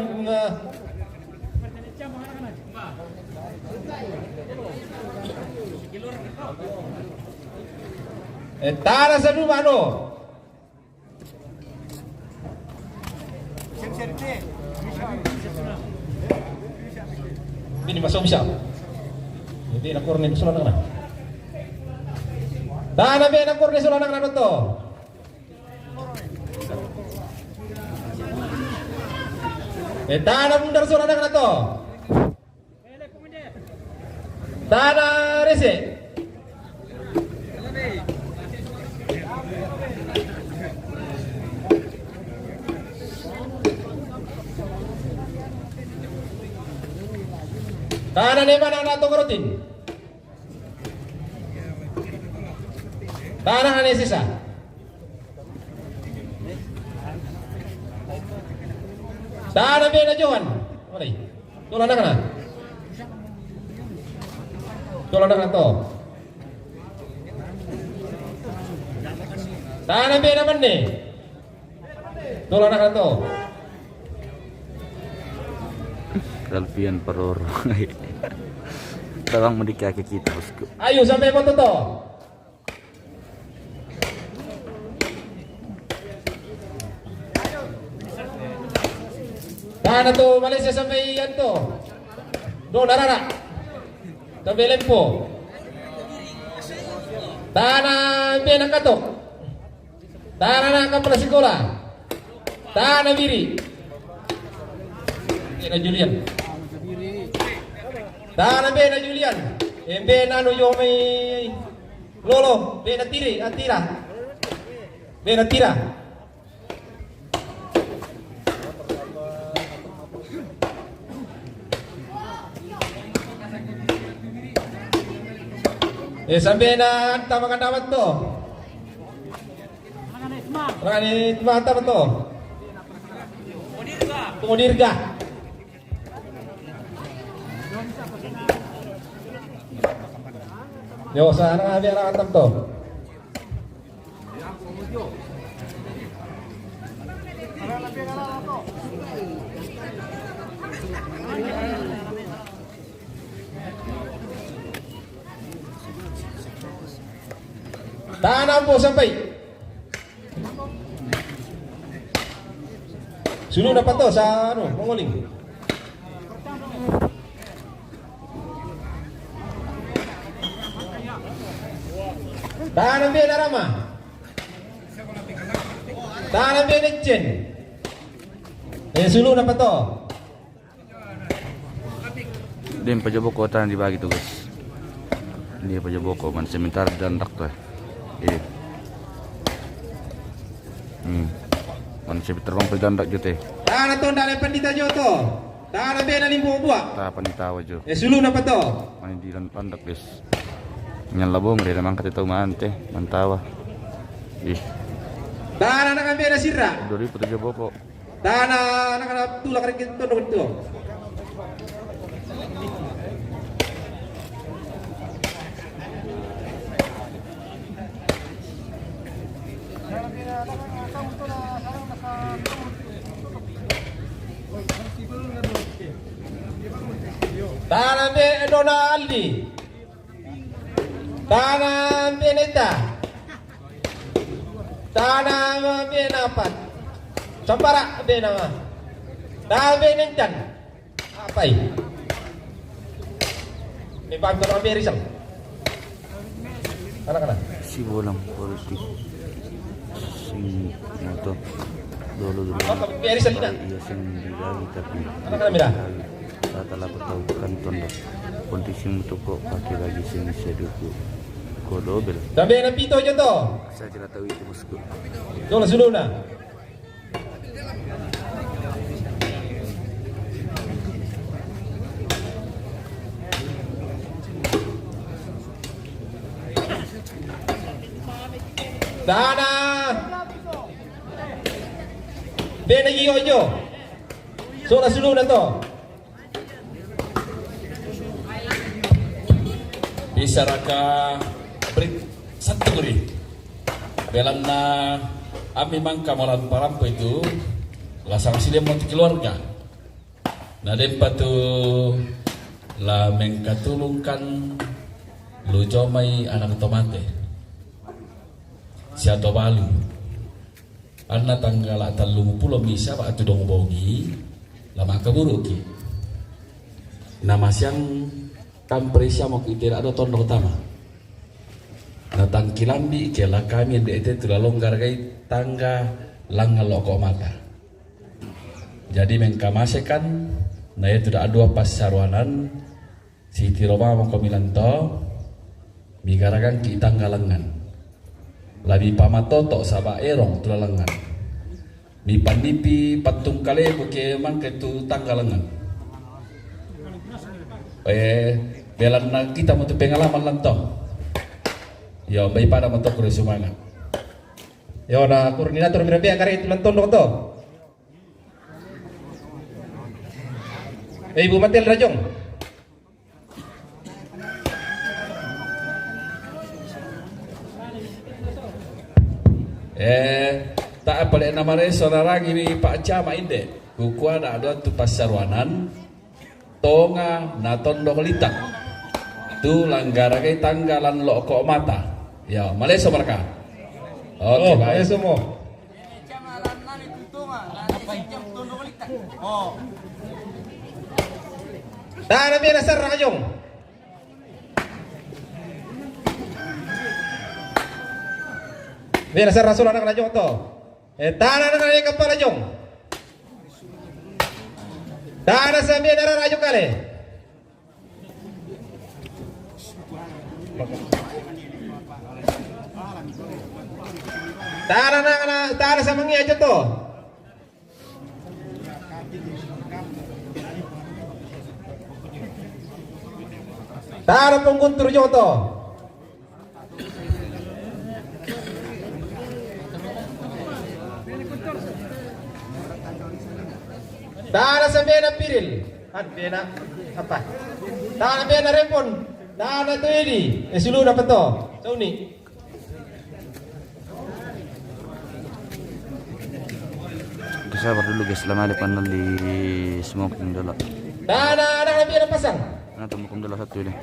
E tana sadu mano. Ini masuk bisa. Jadi nak kurni sulanang na. Tana mbe nak kurni sulanang na to. E tana mundar sulanang na to. Tana rese. Tana ne mana na tokorotin. Tana ane sisa. Tana mbe na Johan. Olai. Tola nakana. Tola nakana to. Tana mbe na manne. Tola nakana to. Alfian Paroro. Tawang mendikaki kita, bosku. Ayo sampai foto to. Tana to Malaysia sampai Yanto. Do narara. Sampai Lempo. Tana mbe na Katok. Tana na kapala sikola. Tana biri. Mbe na Julian. Tana mbe na Julian. E mbe na no yo mai. Lolo, mbe na tiri, atira. Mbe na tira. E sambe na tama kanda to. Rani tama tama to. Pemudirga. Yo sana biar atam to. Tana mbe sampai. Sulu na pato sa anu, mangoling. Tana mbe na Rama. Tana mbe na Jen. E sulu na pato. Din pa Jaboko tana dibagi tugas. Dia pa Jaboko man sementara dandak to. Iya. Hmm. Man sementara bang pedandak jote. Tana to ndale pandita joto. Tana mbe na Limbo Bua. Ta pandita wajo. E sulu na pato. Man di landak des. Nyan labong dia memang kata tahu man te mantawa. Ih. Tana na mbe na Sira. Dori pa Jaboko. Tana na kana tulak riki to do to. Tana mbe Donaldi. Tana mbe na ita. Tana mbe na apat. Sampara mbe na ma. Tana mbe na intan. Apai. Ni pam to mbe Rizal. Anak-anak. Si bolang politik. Sing moto. Dolo dolo. Apa mbe Rizal ina? Iya sing dibagi tapi. Anak-anak mira. Rata lapor tahu kan tondo. Politik sing moto ko pakai lagi sing seduku. Ko dobel. Sampai na pito joto. Saya tidak tahu itu bosku. Dolo sulu na. Tana. Bena gi ojo. Sula sulu na to. Pisaraka brit satu beri. Belanna ami mangka molan parampe tu, la sangsi demo tu keluarga. Na dempa tu la mengkatulungkan lu jomai anak to mate. Sia to balu. Anna tanggala tallumpulo misa batu dong bongi, la makaburuki. Namasiang kampre siamo ki tidak ada tondok tama. Na tangkilambi ke la kami ende ete tu lalong garagai tangga langngan loko mata. Jadi mengkamasekan, na itu da dua passaruanan, sitiro mamo ko milanto, migaragangki tangga langngan. Labi pamatoto saba erong tu lalangngan. Mipannipi pattung kalemu ke mangke tu tangga langngan. Eh, belanna kita mutu pengalaman lanto. Yo, bai pada matokro semangat. Yo, na kurni natur mirapia kare itu nantondok to. Eh, Ibu Matil Rajong. Eh, tak apa lek nama reso narangi mi Pak Camat inde. Kukuana ado tu passaruanan. Tonga na tondok litak. Tu langgaragai tangga lan loko mata. Ya, maleso marka. Oke, oh, baik. Maleso mo. Tana bena serra Rajong. Bena serra sula anak Rajong to. Eh, tana na kepala Rajong. Tana sambil darah Rajong kali. Tara na, na, tara sa mangi aja to. Tara pungguntur jo to. Tara sa bena piril. An bena apa? Tara bena repon. Tara tu ini. Eh, sulu dapat to. Sauni. Sabar dulu guys, lama depan nanti smoking dulu. Tara, tara bena pasang. Nah, tunggu dulu satu ini.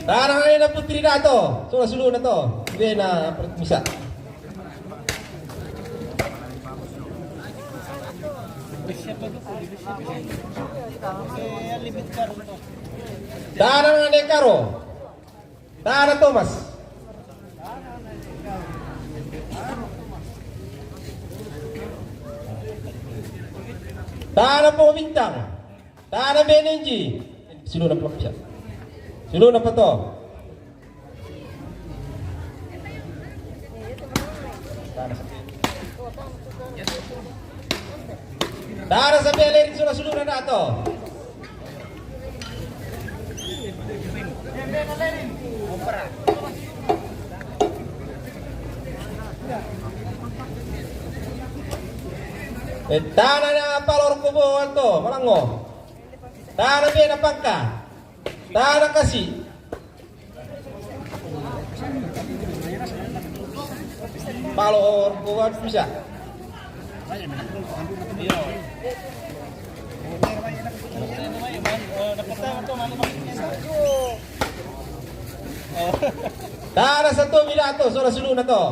Tara na putri na to. Sula sulu na to. Bena misa. Tara na Dekaro. Tara Thomas. Tara po Bintang. Tara Benenji. Sulu na pelak siya. Sulu na pato. Tara sa bele sulu na to. Eh, tana na palor kubo anto, malango. Tana bena pangka. Tana kasi. Palor kubo bisa. Tara satu bila to, sura sulu na to.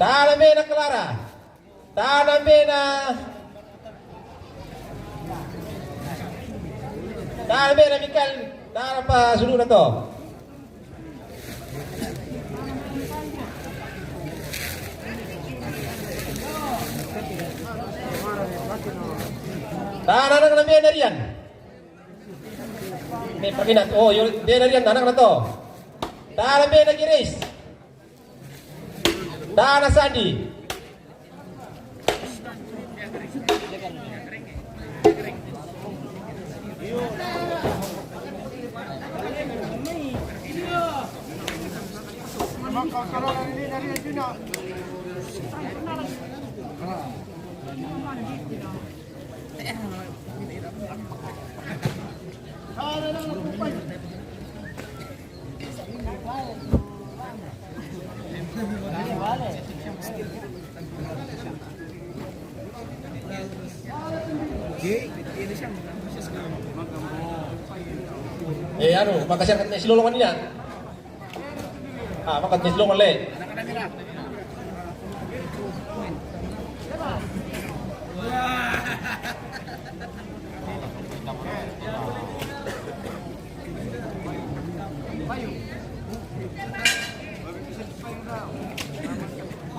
Tara mena Clara. Tara mena. Tara mena Mikael. Tara pa sulu na to. Tara na kena bena Rian. Ni paminat. Oh, yo, bena Rian anak na to. Tara bena Grace. Tara Sandi. Eh, anu, makasih angkat nasi lolongan ini ya. Ah, makan nasi lolongan le.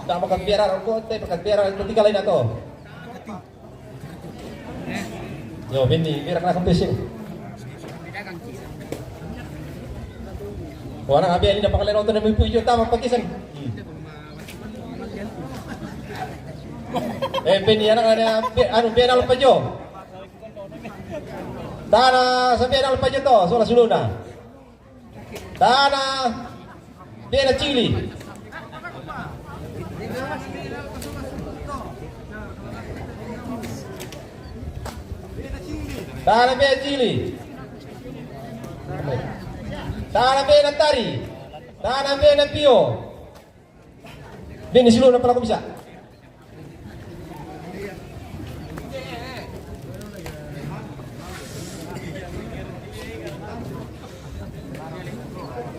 Tak makan biara rokok, teh makan biara ketika lain atau? Yo, bini, biar kena kempes ini. Wah, anak abi ini dapat kalian nonton yang ibu hijau tamak pakisan. Eh, bini, anak ada, anu, biar dalam pajo. Tana sampai dalam pajo to, sola suluna. Tana bena cili. Tana bena cili. Tana bena tari. Tana bena pio. Bini silu na pala ko bisa.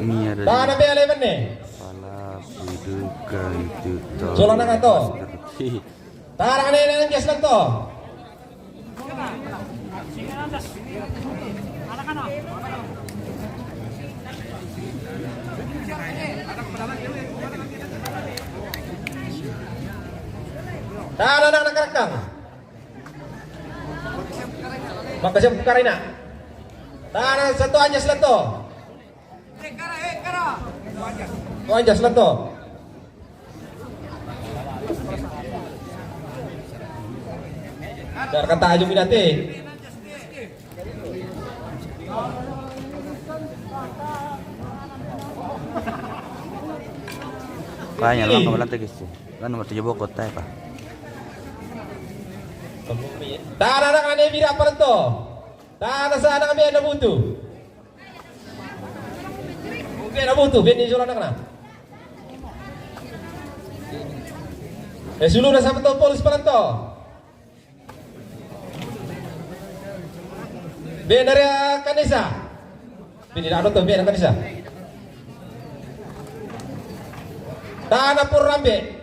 Ini ada Tana bena le benne. Pala biduka itu to. Sola nanga to. Seperti Tara ne ne jas lanto. Tara nang nakarakang. Makasih karina. Tara satu aja satu. Ko anjas lanto. Dar kata aju minate. Panya lo kamu lantai kisi. Kan nomor tujuh bokot tai pa. Tara nang ane bira paranto. Tara sa nang ane butu. Bena butu, beni sola nakna. Eh, suluna sabato polis paranto. Bena rea kanisa. Beni dano to bena kanisa. Tana porrambe.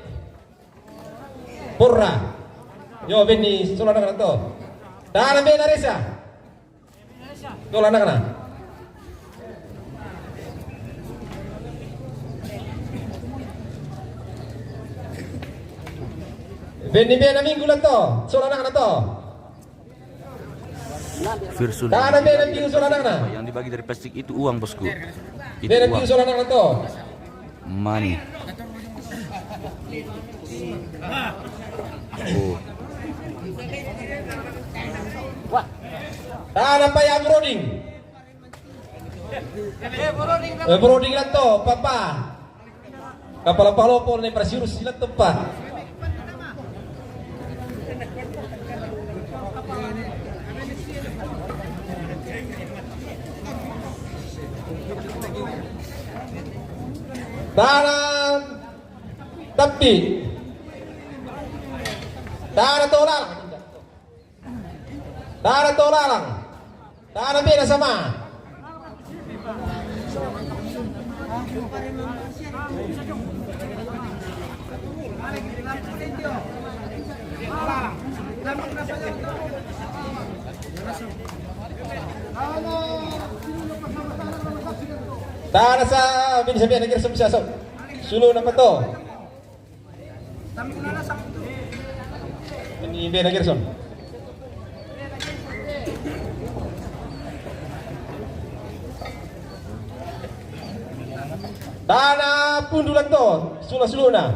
Porra. Yo, beni sola nakna to. Tana bena resa. Tol anak-anak. Beni bena minggu lanto, sola anak-anak to. Virsul. Tana bena minggu sola anak-anak. Yang dibagi dari plastik itu uang, bosku. Itu bena uang. Minggu sola anak-anak to. Money. Oh. Tana pa ya broding. Eh, broding lanto, papa. Kapala palopo ne prasiurus silat tempat. Tana tapi. Tana tolak. Tana tolalang. Tana bena sama. Tana sa bin sa bena Gerson bisa so. Sulu na pato. Ini bena Gerson. Tana pundu lanto, sula suluna.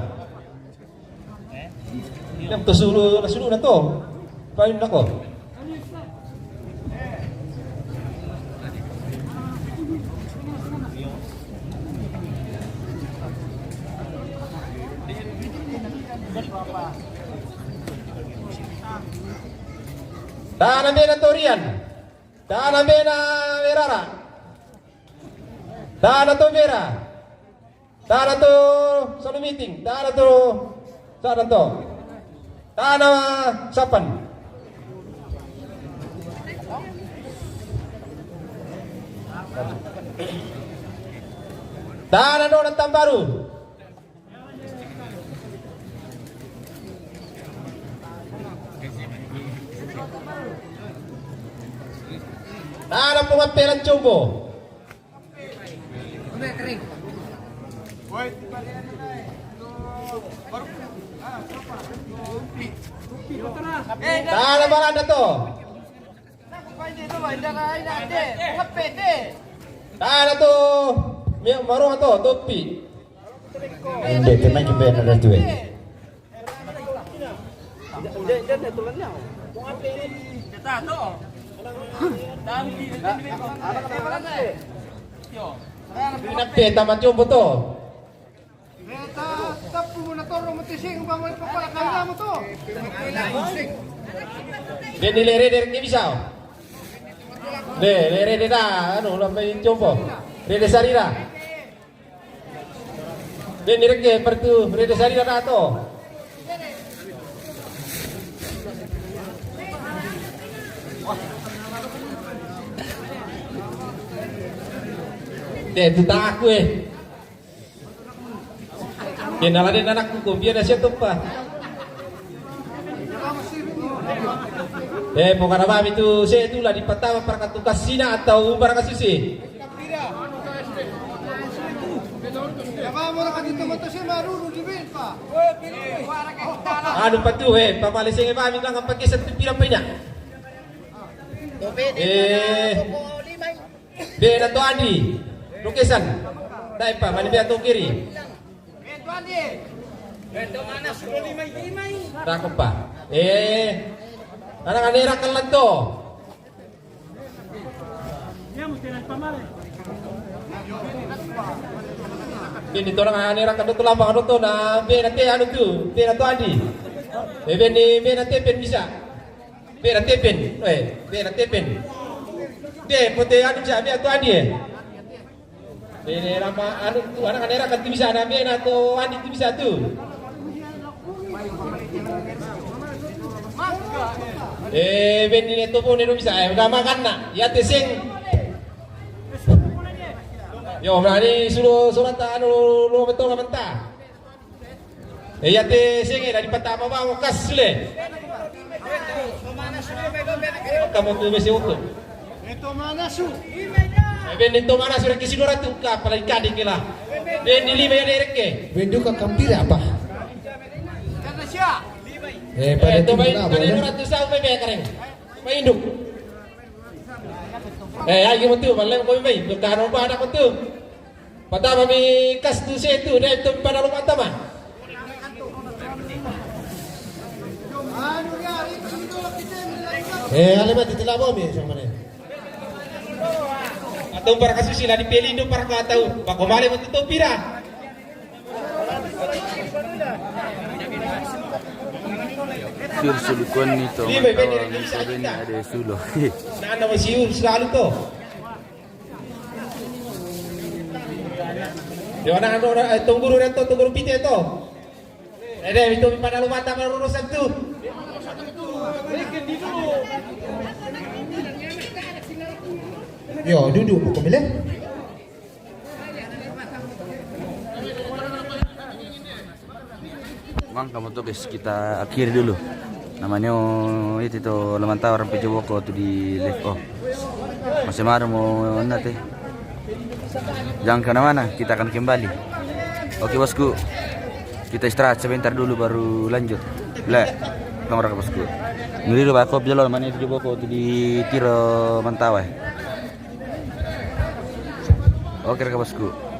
Ini to sulu, sulu na to. Paling nako. Tana mena Torian. Tana mena Werara. Tana to Vera. Tana to Solumiting. Tana to Sadanto. Tana Sapan. Tana Nona Tambaru. Tana Pungapelan Jumbo. Tana Balanda to. Tana to. Maroha to, Topi. Ende, tenang, kita ada dua. Ina peta macam betul. Beta, tapu mo na toro mo tising ba mo ipapala kanya mo to. Dia ni lere dari ni bisa. De, lere de da, anu, lambai compo. Rede sarira. Beni reke partu, rede sarira dato. De, tu taku eh. Kenala de nanakku ko, biar dah siap tumpah. Eh, pokana mami tu, se tu la dipatama para katukas sina atau umbar kasuse. Anu patu, eh, pamale senge mami lang apa kesa tu pira penya. Eh, bena to Andi. Rokesan. Dai pa, mani bea to kiri. Dako pa. Eh, anak anera kalanto. Beni to anak anera kalanto lamba kalanto na bena te anu tu, bena to Andi. Eh, beni bena te pen bisa. Bena te pen, eh, bena te pen. De, pote anu bisa, bea to Andi eh. Bene rama anu tu anak anera kan tu bisa na bena to Andi tu bisa tu. Eh, beni ne to pone no bisa, eh, udah makan na. Ya teseng. Yo, berani suruh surat anu lo betul menta. Eh, ya te senge dari patama bang kas sule. Kamu tu besi utuh. Eh, beni to mana su reke sidora tu ka pala ikadi kela. Beni lima ya dereke. Bendu ka kampira apa? Eh, pada Eh, to tu bain, kenapa, pada ya? Dua ratus tahun bebe karen. Mainduk. Eh, ayo mo tu, malem ko bebe. Tu karo pada ko tu. Patama mi kas tu se tu, dai to pada lo patama. Eh, ale mati tila bomi sama ne. Atau para kasus sila di pelindo para ko atau. Pako male mo tu to pira. Sir sulukon ni to. Lima, matawa bene, mi bene, so bene ada sulo. Nana mo siu selalu to. Yo, anak, anak, anak, eh, tungguru reto, tungguru pite to. Ede, itu pada lu mata baru rusak tu. Yo, duduk buku milih. Bang, kamu tuh guys, kita akhiri dulu. Namanya itu tuh Lamantau orang Pejoboko tuh di live. Oh, masih maru mo nate. Jangan kemana-mana, kita akan kembali. Oke bosku, kita istirahat sebentar dulu baru lanjut. Le, kamu bosku. Ngeri lu bakop jelo mana itu Pejoboko tuh di Tiro Mantawa. Oke bosku.